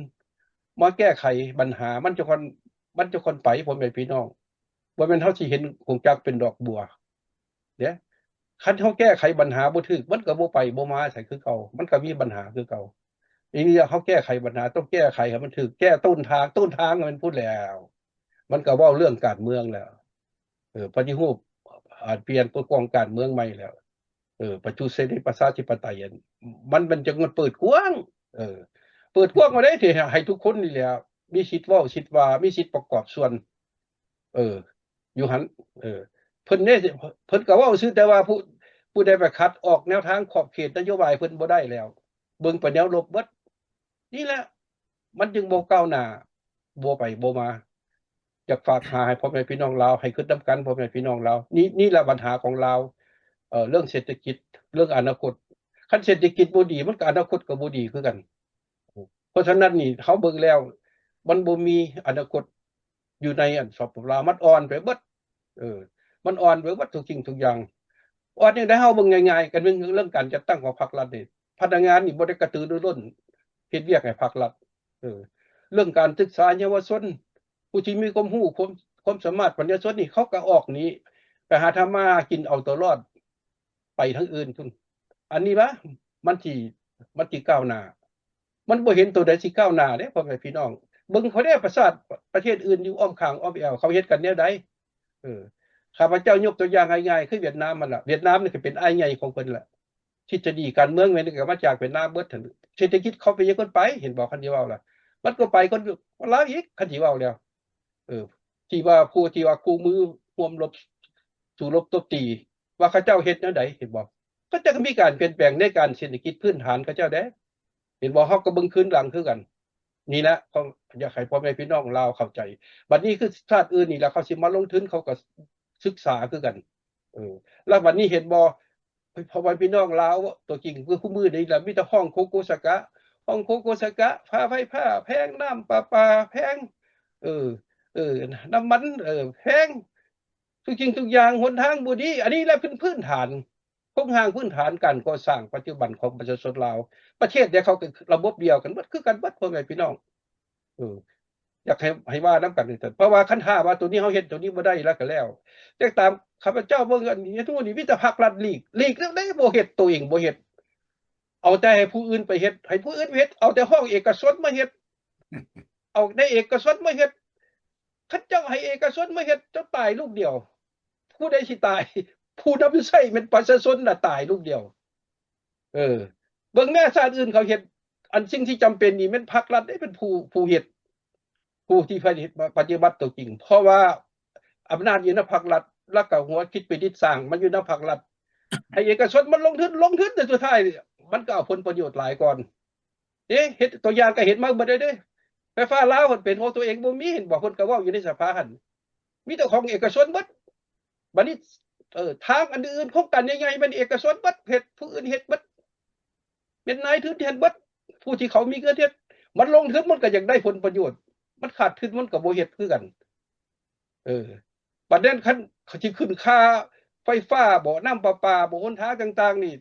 ມາແກ້ໄຂບັນຫາ ມັນຈະຄ່ອນ ມັນຈະຄ່ອນໄປ ພໍ່ແມ່ພີ່ນ້ອງ. ບໍ່ແມ່ນເຮົາຊິເຫັນກົງຈັກເປັນດອກບົວເດ້. ຄັນເຮົາແກ້ໄຂບັນຫາບໍ່ຖືກ ມັນກໍບໍ່ໄປບໍ່ມາໃສຄືເກົ່າ ມັນກໍມີບັນຫາຄືເກົ່າ. ອີນີ້ເຮົາແກ້ໄຂບັນຫາ ຕ້ອງແກ້ໄຂໃຫ້ມັນຖືກ ແກ້ຕົ້ນທາງ ຕົ້ນທາງມັນພຸ້ນແລ້ວ. ມັນກໍເວົ້າເລື່ອງການເມືອງແລ້ວ ເອີ ປະຕິຮູບ ອາ ປ່ຽນປົກປ້ອງການເມືອງໃໝ່ແລ້ວ ເອີ ປະຈຸດເສລີປະຊາທິປະໄຕ ອັນ ມັນ ມັນຈະເປີດກວ້າງ ເອີ ເປີດກວ້າງມາໄດ້ ທີ່ໃຫ້ທຸກຄົນນີ້ແຫຼະ ມີສິດເວົ້າ ສິດວ່າ ມີສິດປະກອບສ່ວນ ເອີ ຢູ່ຫັ້ນ ເອີ ເພິ່ນເດ້ ເພິ່ນກໍເວົ້າຊື່ ແຕ່ວ່າຜູ້ ຜູ້ໃດໄປຂັດອອກແນວທາງຂອບເຂດນະໂຍບາຍເພິ່ນບໍ່ໄດ້ແລ້ວ ເບິ່ງໄປແນວລົບເບິດ. ນີ້ແຫຼະ ມັນຈຶ່ງບໍ່ກ້າວໜ້າ ບໍ່ໄປບໍ່ມາ. ຢາກຝາກຫາໃຫ້ພໍ່ແມ່ພີ່ນ້ອງລາວ ໃຫ້ຄິດນຳກັນ ພໍ່ແມ່ພີ່ນ້ອງລາວ. ນີ້ ນີ້ລະບັນຫາຂອງລາວ ເອີ ເລື່ອງເສດຖະກິດ ເລື່ອງອະນາຄົດ. ຄັນເສດຖະກິດບໍ່ດີ ມັນກໍອະນາຄົດກໍບໍ່ດີຄືກັນ. ເພາະສະນັ້ນນີ້ ເຮົາເບິ່ງແລ້ວ ມັນບໍ່ມີອະນາຄົດ ຢູ່ໃນອັນ ສປປ ລາວ ມັນອ່ອນໄປເບິດ ເອີ ມັນອ່ອນໄປເບິດທຸກສິ່ງທຸກຢ່າງ. ອ່ອນຈັ່ງໃດ ເຮົາເບິ່ງງ່າຍໆ ກັນເລື່ອງ ເລື່ອງການຈັດຕັ້ງຂອງພັກລັດນີ້ ພະນັກງານນີ້ບໍ່ໄດ້ກະຕືລືລົ້ນເຮັດວຽກໃຫ້ພັກລັດ ເອີ ເລື່ອງການສຶກສາເຍົາວະຊົນ ຜູ້ທີ່ມີຄວາມຮູ້ ຄວາມ ຄວາມສາມາດປັນຍາຊົນນີ້ ເຂົາກໍອອກໜີໄປຫາທຳມາຫາກິນເອົາຕົວລອດ ໄປທາງອື່ນພຸ້ນ. ອັນນີ້ວະ ມັນຊິ ມັນຊິກ້າວໜ້າ ມັນບໍ່ເຫັນໂຕໃດຊິກ້າວໜ້າເດ້ ພໍ່ແມ່ພີ່ນ້ອງ. ເບິ່ງເຂົາແດ່ ປະຊາດ ປະເທດອື່ນຢູ່ອ້ອມຂ້າງອ້ອມແອວ ເຂົາເຮັດກັນແນວໃດ? ເອີ ຂ້າພະເຈົ້າຍົກຕົວຢ່າງງ່າຍໆ ຄືຫວຽດນາມຫັ້ນລະ ຫວຽດນາມນີ້ກໍເປັນອ້າຍໃຫຍ່ຂອງເພິ່ນລະ ທິດສະດີການເມືອງແມ່ນກໍມາຈາກຫວຽດນາມເບິດຫັ້ນ. ເສດຖະກິດເຂົາເປັນຫຍັງເພິ່ນໄປ ເຫັນບໍ່? ຄະຊິເວົ້າລະ ມັນກໍໄປຄົນລາວອີກ ຄະຊິເວົ້າແລ້ວ. ເອີ ທີ່ວ່າຜູ້ທີ່ວ່າຄູ່ມືຮ່ວມລົບ ສູ້ລົບຕົບຕີ ວ່າເຂົາເຈົ້າເຮັດແນວໃດ ເຫັນບໍ່? ເຂົາເຈົ້າກໍມີການປ່ຽນແປງໃນການເສດຖະກິດພື້ນຖານເຂົາເຈົ້າເດ້ ເຫັນບໍ່? ເຮົາກໍເບິ່ງຄືນຫຼັງຄືກັນ. ນີ້ແຫຼະ ເຂົາຢາກໃຫ້ພໍ່ແມ່ພີ່ນ້ອງລາວເຂົ້າໃຈ. ບັດນີ້ຄືຊາດອື່ນນີ້ລະ ເຂົາຊິມາລົງທຶນ ເຂົາກໍສຶກສາຄືກັນ. ເອີ ແລ້ວບັດນີ້ເຫັນບໍ່? ພໍ່ແມ່ພີ່ນ້ອງລາວຕົວຈິງຄືຄູ່ມື້ນີ້ລະ ມີແຕ່ຮ້ອງໂຄໂກສາກະ ຮ້ອງໂຄໂກສາກະ ຄ່າໄຟຟ້າແພງ ນ້ຳປະປາແພງ ເອີ ເອີ ນ້ຳມັນ ເອີ ແພງ ທຸກສິ່ງທຸກຢ່າງ ຫົນທາງບໍ່ດີ. ອັນນີ້ແຫຼະພື້ນ ພື້ນຖານ ໂຄງຮ່າງພື້ນຖານການກໍ່ສ້າງປັດຈຸບັນຂອງປະຊາຊົນລາວ. ປະເທດໃດເຂົາກໍລະບົບດຽວກັນເບິດ ຄືກັນເບິດ ພໍ່ແມ່ພີ່ນ້ອງ. ເອີ ຢາກໃຫ້ ໃຫ້ວ່ານຳກັນ ເພາະວ່າຄັນຖ້າວ່າໂຕນີ້ເຮົາເຮັດໂຕນີ້ບໍ່ໄດ້ແລ້ວກໍແລ້ວ. ແຕ່ຕາມຂ້າພະເຈົ້າເບິ່ງອັນນີ້ ທຸກມື້ນີ້ມີແຕ່ພັກລັດຫຼີກ ຫຼີກແນວໃດບໍ່ເຮັດ ໂຕເອງບໍ່ເຮັດ ເອົາແຕ່ໃຫ້ຜູ້ອື່ນໄປເຮັດ ໃຫ້ຜູ້ອື່ນເຮັດ ເອົາແຕ່ຫ້ອງເອກະຊົນມາເຮັດ ເອົາແຕ່ເອກະຊົນມາເຮັດ. ຄັນເຈົ້າໃຫ້ເອກະຊົນມາເຮັດ ເຈົ້າຕາຍລູກດຽວ. ຜູ້ໃດຊິຕາຍ? ຜູ້ນຳໃຊ້ແມ່ນປະຊາຊົນນະຕາຍລູກດຽວ. ເອີ ເບິ່ງແມ້ຊາດອື່ນເຂົາເຮັດ ອັນສິ່ງທີ່ຈຳເປັນນີ້ແມ່ນພັກລັດເດ້ເປັນຜູ້ ຜູ້ເຮັດ ຜູ້ທີ່ປະຕິບັດຕົວຈິງ ເພາະວ່າອຳນາດຢູ່ນຳພັກລັດ ແລ້ວກໍຫົວຄິດປະດິດສ້າງມັນຢູ່ນຳພັກລັດ ໃຫ້ເອກະຊົນມັນລົງທຶນ ລົງທຶນ ແຕ່ສຸດທ້າຍມັນກໍເອົາຜົນປະໂຫຍດຫຼາຍກ່ອນ. ເດ້ ເຮັດຕົວຢ່າງກໍເຫັນມາເບິດເດ້ ໄຟຟ້າລາວເພິ່ນເປັນຂອງຕົວເອງບໍ່ມີ ເຫັນບໍ່? ເພິ່ນກໍເວົ້າຢູ່ໃນສະພາຫັ້ນ ມີແຕ່ຂອງເອກະຊົນເບິດ. ບັດນີ້ ເອີ ທາງອັນອື່ນ ໂຄງການໃຫຍ່ໆ ແມ່ນເອກະຊົນເບິດ ເຮັດ ຜູ້ອື່ນເຮັດເບິດ ແມ່ນນາຍທຶນເຮັດເບິດ. ຜູ້ທີ່ເຂົາມີເງິນເຮັດ ມັນລົງທຶນ ມັນກໍຢາກໄດ້ຜົນປະໂຫຍດ ມັນຂາດທຶນ ມັນກໍບໍ່ເຮັດຄືກັນ. ເອີ ບັດນັ້ນຄັນເຂົາຊິຂຶ້ນຄ່າໄຟຟ້າບໍ ນ້ຳປະປາບໍ ຫົນທາງຕ່າງໆນີ້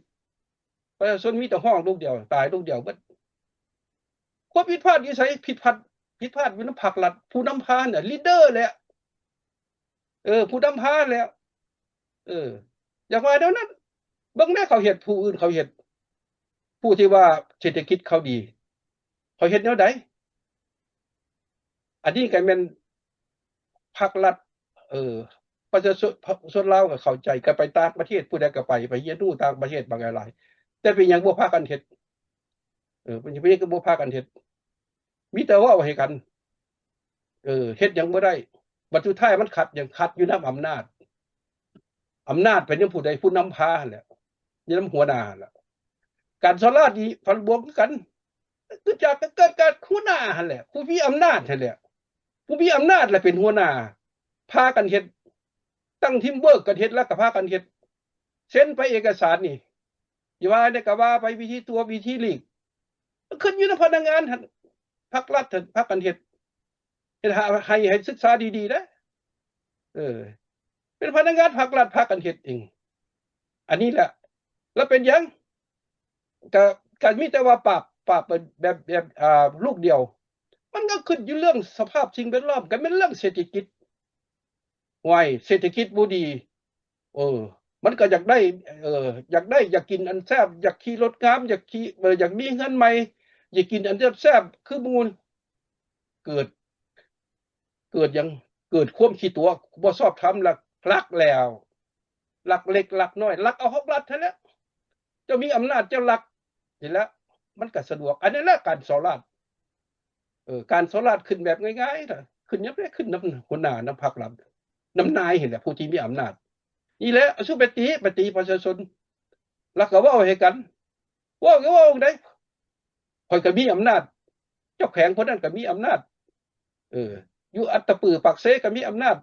ປະຊາຊົນມີແຕ່ຮ້ອງລູກດຽວ ຕາຍລູກດຽວເບິດ. ຄວາມຜິດພາດຢູ່ໃສ? ຜິດພາດ ຜິດພາດຢູ່ນຳພັກລັດ ຜູ້ນຳພານະ ລີດເດີແຫຼະ ເອີ ຜູ້ນຳພາແຫຼະ ເອີ ຢ່າວ່າແນວນັ້ນ. ເບິ່ງແມ້ເຂົາເຮັດ ຜູ້ອື່ນເຂົາເຮັດ ຜູ້ທີ່ວ່າເສດຖະກິດເຂົາດີ ເຂົາເຮັດແນວໃດ? ອັນນີ້ກໍແມ່ນພັກລັດ ເອີ ປະຊາຊົນ ຊົນລາວກໍເຂົ້າໃຈ ກໍໄປຕ່າງປະເທດ ຜູ້ໃດກໍໄປ ໄປຮຽນຮູ້ຕ່າງປະເທດບາງຫຼາຍ ແຕ່ເປັນຫຍັງບໍ່ພາກັນເຮັດ? ເອີ ເປັນຫຍັງກໍບໍ່ພາກັນເຮັດ? ມີແຕ່ເວົ້າໃຫ້ກັນ ເອີ ເຮັດຫຍັງບໍ່ໄດ້. ບັດສຸດທ້າຍມັນຂັດຫຍັງ? ຂັດຢູ່ນຳອຳນາດ. ອຳນາດໄປນຳຜູ້ໃດ? ຜູ້ນຳພາຫັ້ນແຫຼະ ຢູ່ນຳຫົວໜ້າຫັ້ນແຫຼະ. ການສໍ້ລາດນີ້ພັນບວກຄືກັນ ຄືຈະເກີດການຫົວໜ້າຫັ້ນແຫຼະ ຜູ້ມີອຳນາດຫັ້ນແຫຼະ ຜູ້ມີອຳນາດລະເປັນຫົວໜ້າ ພາກັນເຮັດ ຕັ້ງທີມເວີກກັນເຮັດ ແລ້ວກໍພາກັນເຮັດ ເຊັນໄປເອກະສານນີ້ ຢ່າວ່າແນວ ກໍວ່າໄປ ວິທີຕົວະ ວິທີຫຼີກ ມັນຂຶ້ນຢູ່ນຳພະນັກງານຫັ້ນ ພັກລັດຫັ້ນ ພາກັນເຮັດ ເຮັດໃຫ້ ໃຫ້ ໃຫ້ສຶກສາດີໆເດ້ ເອີ ເປັນພະນັກງານພັກລັດພາກັນເຮັດເອງ ອັນນີ້ແຫຼະ ແລ້ວເປັນຫຍັງ ກະ ກະມີແຕ່ວ່າປາບ ປາບແບບ ແບບ ອ່າ ລູກດຽວ ມັນກໍຂຶ້ນຢູ່ເລື່ອງສະພາບສິ່ງແວດລ້ອມ ກໍແມ່ນເລື່ອງເສດຖະກິດ ໂອ້ຍ ເສດຖະກິດບໍ່ດີ ເອີ ມັນກໍຢາກໄດ້ ເອີ ຢາກໄດ້ ຢາກກິນອັນແຊບ ຢາກຂີ່ລົດງາມ ຢາກຂີ່ ເອີ ຢາກມີເຮືອນໃໝ່ ຢາກກິນອັນແຊບໆຄືໝູ່ ເກີດ ເກີດຫຍັງ ເກີດຄວາມຂີ້ຕົວະ ບໍ່ຊອບທຳ ລັກ ລັກແລ້ວ ລັກເລັກລັກນ້ອຍ ລັກເອົາຂອງລັດຫັ້ນແຫຼະ ເຈົ້າມີອຳນາດເຈົ້າລັກ ນີ້ແຫຼະ ມັນກໍສະດວກ ອັນນີ້ແຫຼະການສໍ້ລາດ ເອີ ການສໍ້ລາດຂຶ້ນແບບງ່າຍໆນະ ຂຶ້ນຫຍັງໄດ້ ຂຶ້ນນຳຫົວໜ້າ ນຳພັກລັດ ນຳນາຍຫັ້ນແຫຼະ ຜູ້ທີ່ມີອຳນາດ ນີ້ແຫຼະ ເອົາສູ່ໄປຕີ ໄປຕີປະຊາຊົນ ແລ້ວກໍເວົ້າໃຫ້ກັນ ເວົ້າກໍເວົ້າໄດ້ ຂ້ອຍກໍມີອຳນາດ ເຈົ້າແຂວງຜູ້ນັ້ນກໍມີອຳນາດ ເອີ ຢູ່ອັດຕະປື ປາກເຊກໍມີອຳນາດ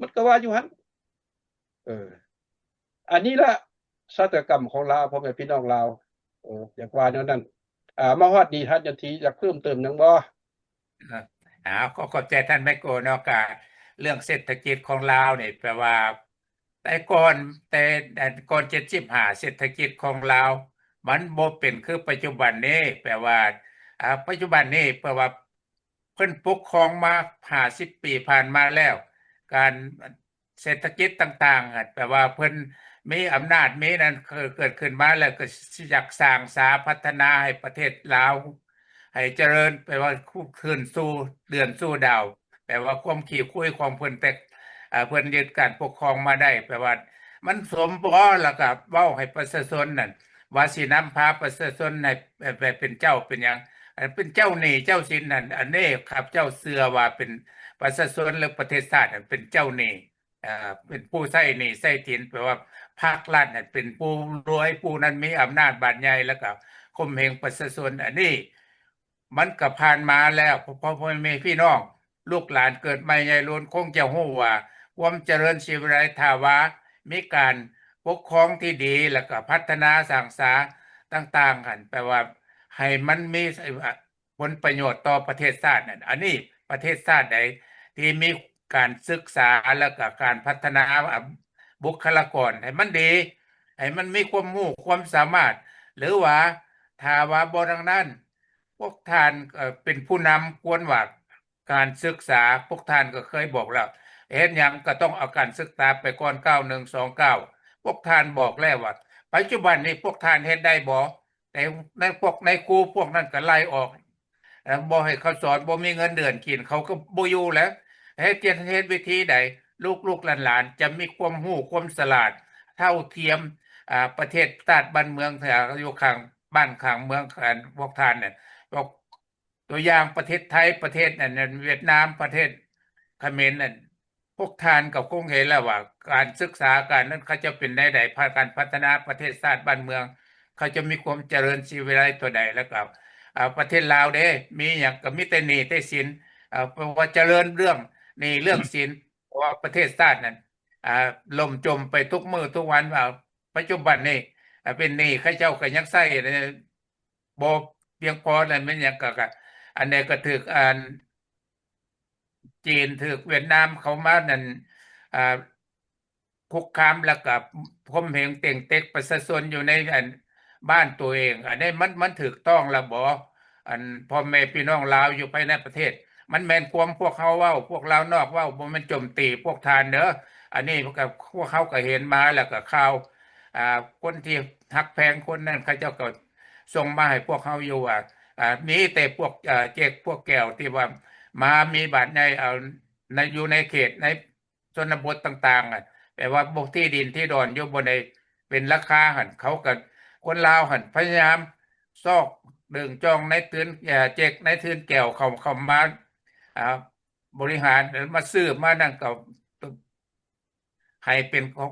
ມັນກໍວ່າຢູ່ຫັ້ນ ເອີ ອັນນີ້ລະຊະຕາກຳຂອງລາວ ພໍ່ແມ່ພີ່ນ້ອງລາວ ເອີ ຢາກວ່າແນວນັ້ນ ອ່າ ມາຮອດນີ້ ທ່ານຈັນທີຢາກເພີ່ມເຕີມຫຍັງບໍ່? ເອີ ອ້າວ ຂໍຂອບໃຈທ່ານໄມໂກເນາະ ກະເລື່ອງເສດຖະກິດຂອງລາວນີ້ ແປວ່າ ແຕ່ກ່ອນ ແຕ່ ແຕ່ກ່ອນເຈັດສິບຫ້າ ເສດຖະກິດຂອງລາວມັນບໍ່ເປັນຄືປັດຈຸບັນນີ້ ແປວ່າ ອ່າ ປັດຈຸບັນນີ້ ແປວ່າເພິ່ນປົກຄອງມາຫ້າສິບປີຜ່ານມາແລ້ວ ການເສດຖະກິດຕ່າງໆ ແປວ່າເພິ່ນມີອຳນາດ ມີນັ້ນ ເກີດ ເກີດຂຶ້ນມາແລ້ວ ກໍຢາກສ້າງສາພັດທະນາໃຫ້ປະເທດລາວ ໃຫ້ຈະເລີນ ແປວ່າຂຶ້ນສູ່ເດືອນສູ່ດາວ ແປວ່າຄວາມຂີ້ຄຸຍຂອງເພິ່ນ ແຕ່ ເອີ ເພິ່ນຍຶດການປົກຄອງມາໄດ້ ແປວ່າມັນສົມບໍ່ ແລ້ວກໍເວົ້າໃຫ້ປະຊາຊົນນັ້ນ ວ່າຊິນຳພາປະຊາຊົນໃຫ້ ແບບ ແບບເປັນເຈົ້າເປັນຫຍັງ ອັນເປັນເຈົ້າໜີ້ເຈົ້າສິນນັ້ນ ອັນນີ້ຂ້າພະເຈົ້າເຊື່ອວ່າເປັນປະຊາຊົນ ແລະ ປະເທດຊາດນັ້ນເປັນເຈົ້າໜີ້ ເອີ ເປັນຜູ້ໃຊ້ໜີ້ໃຊ້ສິນ ແປວ່າພາກລັດນັ້ນເປັນຜູ້ລວຍ ຜູ້ນັ້ນມີອຳນາດບາດໃຫຍ່ ແລ້ວກໍຂົ່ມເຫງປະຊາຊົນ ອັນນີ້ ມັນກໍຜ່ານມາແລ້ວ ພໍ່ ພໍ່ແມ່ພີ່ນ້ອງ ລູກຫຼານເກີດໃໝ່ໃຫຍ່ໂລນ ຄົງຈະຮູ້ວ່າຄວາມຈະເລີນສີວິໄລ ຖ້າວ່າມີການປົກຄອງທີ່ດີ ແລ້ວກໍພັດທະນາສ້າງສາຕ່າງໆຫັ້ນ ແປວ່າໃຫ້ມັນມີ ຜົນປະໂຫຍດຕໍ່ປະເທດຊາດນັ້ນ ອັນນີ້ປະເທດຊາດໃດທີ່ມີການສຶກສາ ແລ້ວກໍການພັດທະນາ ອາ ບຸກຄະລາກອນໃຫ້ມັນດີ ໃຫ້ມັນມີຄວາມຮູ້ຄວາມສາມາດ ຫຼືວ່າຖ້າວ່າບໍ່ດັ່ງນັ້ນ ພວກທ່ານ ເອີ ເປັນຜູ້ນຳ ຄວນວ່າການສຶກສາ ພວກທ່ານກໍເຄີຍບອກແລ້ວ ເຮັດຫຍັງກໍຕ້ອງເອົາການສຶກສາໄປກ່ອນ ເກົ້າໜຶ່ງສອງເກົ້າ ພວກທ່ານບອກແລ້ວວ່າ ປັດຈຸບັນນີ້ພວກທ່ານເຮັດໄດ້ບໍ່? ໃນ ໃນພວກນາຍຄູພວກນັ້ນກໍໄລ່ອອກ ເອີ ບໍ່ໃຫ້ເຂົາສອນ ບໍ່ມີເງິນເດືອນກິນ ເຂົາກໍບໍ່ຢູ່ແລ້ວ ເຮັດ ຈະເຮັດວິທີໃດ ລູກໆຫຼານໆຈະມີຄວາມຮູ້ຄວາມສະຫຼາດ ເທົ່າທຽມ ອາ ປະເທດຊາດບ້ານເມືອງ ຢູ່ຂ້າງບ້ານຂ້າງເມືອງ ອາ ພວກທ່ານນັ້ນ ຕົວຢ່າງປະເທດໄທ ປະເທດອັນນັ້ນ ຫວຽດນາມ ປະເທດຂະເໝນນັ້ນ ພວກທ່ານກໍຄົງເຫັນແລ້ວວ່າ ການສຶກສາ ການນັ້ນ ເຂົາເຈົ້າເປັນແນວໃດ ພາ ການພັດທະນາປະເທດຊາດບ້ານເມືອງ ເຂົາເຈົ້າມີຄວາມຈະເລີນສີວິໄລເທົ່າໃດ ແລ້ວກໍ ອາ ປະເທດລາວເດ້ ມີຫຍັງກໍມີແຕ່ໜີ້ແຕ່ສິນ ອາ ເພາະວ່າຈະເລີນເລື່ອງໜີ້ເລື່ອງສິນ ເພາະວ່າປະເທດຊາດນັ້ນ ອາ ລົ້ມຈົມໄປທຸກມື້ທຸກວັນ ອາ ປັດຈຸບັນນີ້ ອາ ເປັນໜີ້ ເຂົາເຈົ້າກໍຍັງໃຊ້ ບໍ່ພຽງພໍນັ້ນ ແມ່ນຫຍັງກໍ ກໍ ອັນໃດກໍຖືກ ອັນ ຈີນ ຖືກຫວຽດນາມເຂົ້າມານັ້ນ ອ່າ ຄຸກຄາມ ແລ້ວກໍຂົ່ມເຫງເຕັງເຕັກປະຊາຊົນຢູ່ໃນ ອັນ ບ້ານຕົວເອງ ອັນນີ້ມັນ ມັນຖືກຕ້ອງແລ້ວບໍ່? ອັນ ພໍ່ແມ່ພີ່ນ້ອງລາວຢູ່ພາຍໃນປະເທດ ມັນແມ່ນຄວາມພວກເຮົາເວົ້າ ພວກລາວນອກເວົ້າ ບໍ່ແມ່ນໂຈມຕີພວກທ່ານເດີ ອັນນີ້ກໍ ພວກເຮົາກໍເຫັນມາ ແລ້ວກໍຂ່າວ ອ່າ ຄົນທີ່ຮັກແພງຄົນນັ້ນ ເຂົາເຈົ້າກໍສົ່ງມາໃຫ້ພວກເຮົາຢູ່ວ່າ ອ່າ ມີແຕ່ພວກ ເອີ ເຈັກພວກແກວທີ່ວ່າມາມີບາດໃຫຍ່ ເອົາ ໃນ ຢູ່ໃນເຂດໃນຊົນນະບົດຕ່າງໆ ອະ ແປວ່າບໍ່ ທີ່ດິນທີ່ດອນຢູ່ ບໍ່ໄດ້ເປັນລາຄາຫັ້ນ ເຂົາກໍ ຄົນລາວຫັ້ນພະຍາຍາມຊອກດຶງຈ້ອງນາຍທຶນ ເອີ ເຈັກນາຍທຶນແກວເຂົ້າ ເຂົ້າມາ ອ່າ ບໍລິຫານ ມາຊື້ມານັ້ນກໍ ໃຫ້ເປັນຂອງ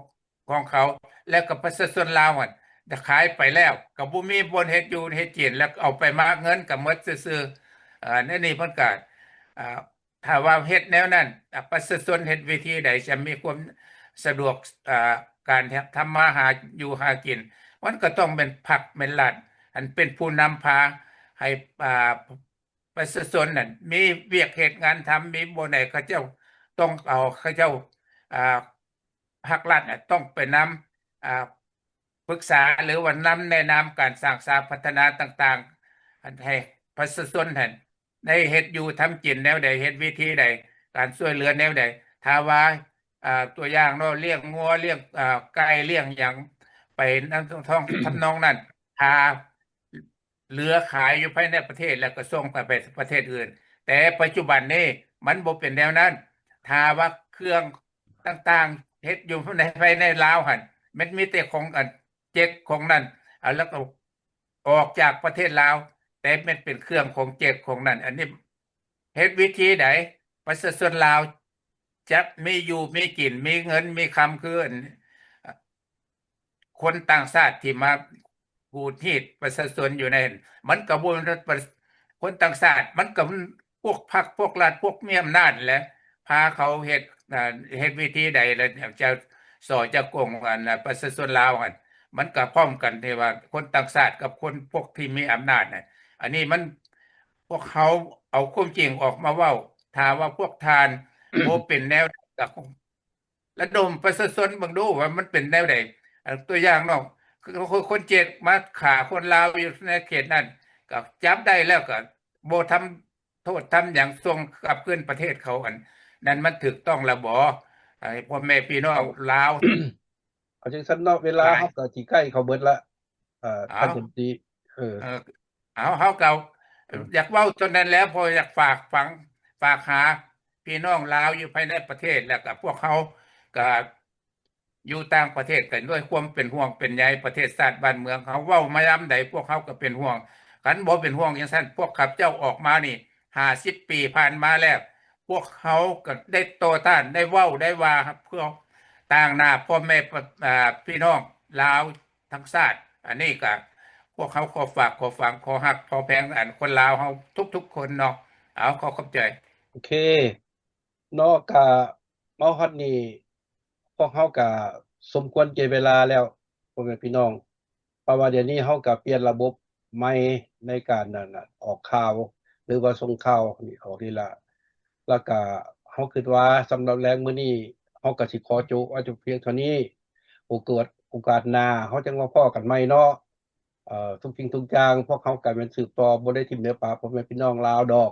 ຂອງເຂົາ ແລ້ວກໍປະຊາຊົນລາວຫັ້ນ ຂາຍໄປແລ້ວ ກໍບໍ່ມີບ່ອນເຮັດຢູ່ເຮັດກິນ ແລ້ວເອົາໄປມາເງິນກໍໝົດຊື່ໆ. ເອີ ແນວນີ້ເພິ່ນກໍ ເອີ ຖ້າວ່າເຮັດແນວນັ້ນ ອາ ປະຊາຊົນເຮັດວິທີໃດຈະມີຄວາມສະດວກ ອາ ການທຳມາຫາຢູ່ຫາກິນ? ມັນກໍຕ້ອງແມ່ນພັກແມ່ນລັດ ອັນເປັນຜູ້ນຳພາໃຫ້ ອາ ປະຊາຊົນນັ້ນມີວຽກເຮັດງານທຳ ມີບ່ອນໃດເຂົາເຈົ້າຕ້ອງເອົາ ເຂົາເຈົ້າ ອາ ພາກລັດນະຕ້ອງໄປນຳ ອາ ປຶກສາ ຫຼືວ່ານຳແນະນຳການສ້າງສາພັດທະນາຕ່າງໆ ໃຫ້ປະຊາຊົນຫັ້ນໄດ້ເຮັດຢູ່ທຳກິນແນວໃດ ເຮັດວິທີໃດ ການຊ່ວຍເຫຼືອແນວໃດ. ຖ້າວ່າ ອາ ຕົວຢ່າງເນາະ ລ້ຽງງົວ ລ້ຽງ ອາ ໄກ່ ລ້ຽງຫຍັງ ໄປນຳທອງ ທຳນອງນັ້ນ ຖ້າເຫຼືອຂາຍຢູ່ພາຍໃນປະເທດ ແລ້ວກໍສົ່ງໄປປະເທດອື່ນ. ແຕ່ປັດຈຸບັນນີ້ມັນບໍ່ເປັນແນວນັ້ນ. ຖ້າວ່າເຄື່ອງຕ່າງໆ ເຮັດຢູ່ໃນ ພາຍໃນລາວຫັ້ນ ມັນມີແຕ່ຂອງອັນ ເຈັກຂອງນັ້ນ ເອົາ ແລ້ວກໍອອກຈາກປະເທດລາວ ແຕ່ແມ່ນເປັນເຄື່ອງຂອງເຈັກຂອງນັ້ນ. ອັນນີ້ເຮັດວິທີໃດ ປະຊາຊົນລາວຈະມີຢູ່ມີກິນ ມີເງິນມີຄຳ ຄືອັນ ຄົນຕ່າງຊາດທີ່ມາຂູດຮີດປະຊາຊົນຢູ່ໃນ ມັນກໍບໍ່ແມ່ນປະ ຄົນຕ່າງຊາດ ມັນກໍພວກພັກພວກລັດ ພວກມີອຳນາດແຫຼະ ພາເຂົາເຮັດ ເຮັດວິທີໃດ ແລ້ວຈະສໍ້ຈະໂກງ ອັນ ປະຊາຊົນລາວຫັ້ນ ມັນກໍພ້ອມກັນທີ່ວ່າຄົນຕ່າງຊາດກັບຄົນພວກທີ່ມີອຳນາດນະ. ອັນນີ້ມັນ ພວກເຮົາເອົາຄວາມຈິງອອກມາເວົ້າ. ຖ້າວ່າພວກທ່ານບໍ່ເປັນແນວໃດ ກໍລະດົມປະຊາຊົນເບິ່ງດູວ່າມັນເປັນແນວໃດ. ເອົາຕົວຢ່າງເນາະ ຄົນເຈັກມາຂ້າຄົນລາວຢູ່ໃນເຂດນັ້ນ ກໍຈັບໄດ້ແລ້ວ ກໍບໍ່ທຳໂທດທຳຫຍັງ ສົ່ງກັບຄືນປະເທດເຂົາ. ອັນນັ້ນມັນຖືກຕ້ອງແລ້ວບໍ? ໃຫ້ພໍ່ແມ່ພີ່ນ້ອງລາວ ເອົາຈັ່ງຊັ້ນເນາະ ເວລາເຮົາກໍຊິໃກ້ເຂົ້າເບິດລະ ເອີ ເອົາ ທ່ານສົມຕີ ເອີ ເອີ ເອົາ ເຮົາກໍ ເອີ ຢາກເວົ້າເທົ່ານັ້ນແຫຼະ ເພາະຢາກຝາກຝັງ ຝາກຫາພີ່ນ້ອງລາວຢູ່ພາຍໃນປະເທດ ແລ້ວກໍພວກເຮົາກໍຢູ່ຕ່າງປະເທດ ກໍດ້ວຍຄວາມເປັນຫ່ວງເປັນໃຍປະເທດຊາດບ້ານເມືອງ. ເຮົາເວົ້າມາຍາມໃດ ພວກເຮົາກໍເປັນຫ່ວງ. ຄັນບໍ່ເປັນຫ່ວງຈັ່ງຊັ້ນ ພວກຂ້າພະເຈົ້າອອກມານີ້ ຫ້າສິບປີຜ່ານມາແລ້ວ ພວກເຮົາກໍໄດ້ຕໍ່ຕ້ານ ໄດ້ເວົ້າ ໄດ້ວ່າເພື່ອຕາງໜ້າພໍ່ແມ່ ອາ ພີ່ນ້ອງລາວທັງຊາດ. ອັນນີ້ກໍພວກເຮົາຂໍຝາກ ຂໍຝັງ ຂໍຮັກ ຂໍແພງ ອັນຄົນລາວເຮົາທຸກໆຄົນເນາະ. ເອົາ ຂໍຂອບໃຈ. ໂອເຄເນາະ ກະມາຮອດນີ້ ພວກເຮົາກະສົມຄວນແກ່ເວລາແລ້ວ ພໍ່ແມ່ພີ່ນ້ອງ. ເພາະວ່າດຽວນີ້ເຮົາກໍປ່ຽນລະບົບໃໝ່ໃນການ ອັນ ອອກຂ່າວ ຫຼືວ່າສົ່ງຂ່າວນີ້ອອກນີ້ລະ. ແລ້ວກະເຮົາຄິດວ່າສຳລັບແລງມື້ນີ້ ເຮົາກໍຊິຂໍໂຈະໄວ້ພຽງເທົ່ານີ້. ໂອກາດ ໂອກາດໜ້າເຮົາຈັ່ງມາພໍ້ກັນໃໝ່ເນາະ. ເອີ ທຸກສິ່ງທຸກຢ່າງ ພວກເຮົາກໍແມ່ນສືບຕໍ່ ບໍ່ໄດ້ຖິ້ມໃນປ່າພໍ່ແມ່ພີ່ນ້ອງລາວດອກ.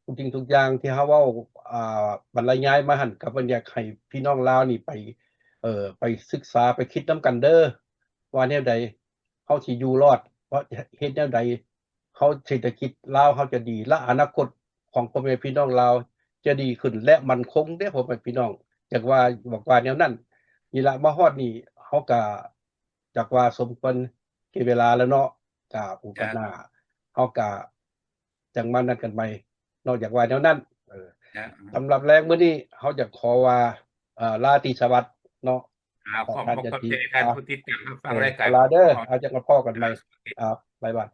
ທຸກສິ່ງທຸກຢ່າງທີ່ເຮົາເວົ້າ ອ່າ ບັນລະຍາຍມາຫັ້ນ ກໍເພິ່ນຢາກໃຫ້ພີ່ນ້ອງລາວນີ້ໄປ ເອີ ໄປສຶກສາ ໄປຄິດນຳກັນເດີ ວ່າແນວໃດ ເຮົາຊິຢູ່ລອດ ເຮັດແນວໃດ ເຮົາ ເສດຖະກິດລາວເຮົາຈະດີ ແລະ ອະນາຄົດຂອງພໍ່ແມ່ພີ່ນ້ອງລາວຈະດີຂຶ້ນ ແລະ ໝັ້ນຄົງເດ້ ພໍ່ແມ່ພີ່ນ້ອງ. ຈັກວ່າ ບອກວ່າແນວນັ້ນ. ນີ້ລະ ມາຮອດນີ້ ເຮົາກະຈັກວ່າສົມຄວນແກ່ເວລາແລ້ວເນາະ. ກະໂອກາດໜ້າ ເຮົາກະຈັ່ງມານັດກັນໃໝ່ເນາະ ຢາກວ່າແນວນັ້ນ. ເອີ ສຳລັບແລງມື້ນີ້ ເຮົາຢາກຂໍວ່າ ເອີ ລາຕີສະຫວັດເນາະ. ອາ ຂອບ ຂອບ ຂອບໃຈທ່ານຜູ້ຕິດຕາມຮັບຟັງລາຍການ ເອີ ລາເດີ ເຮົາຈະມາພໍ້ກັນໃໝ່. ອາ ບາຍບາຍ.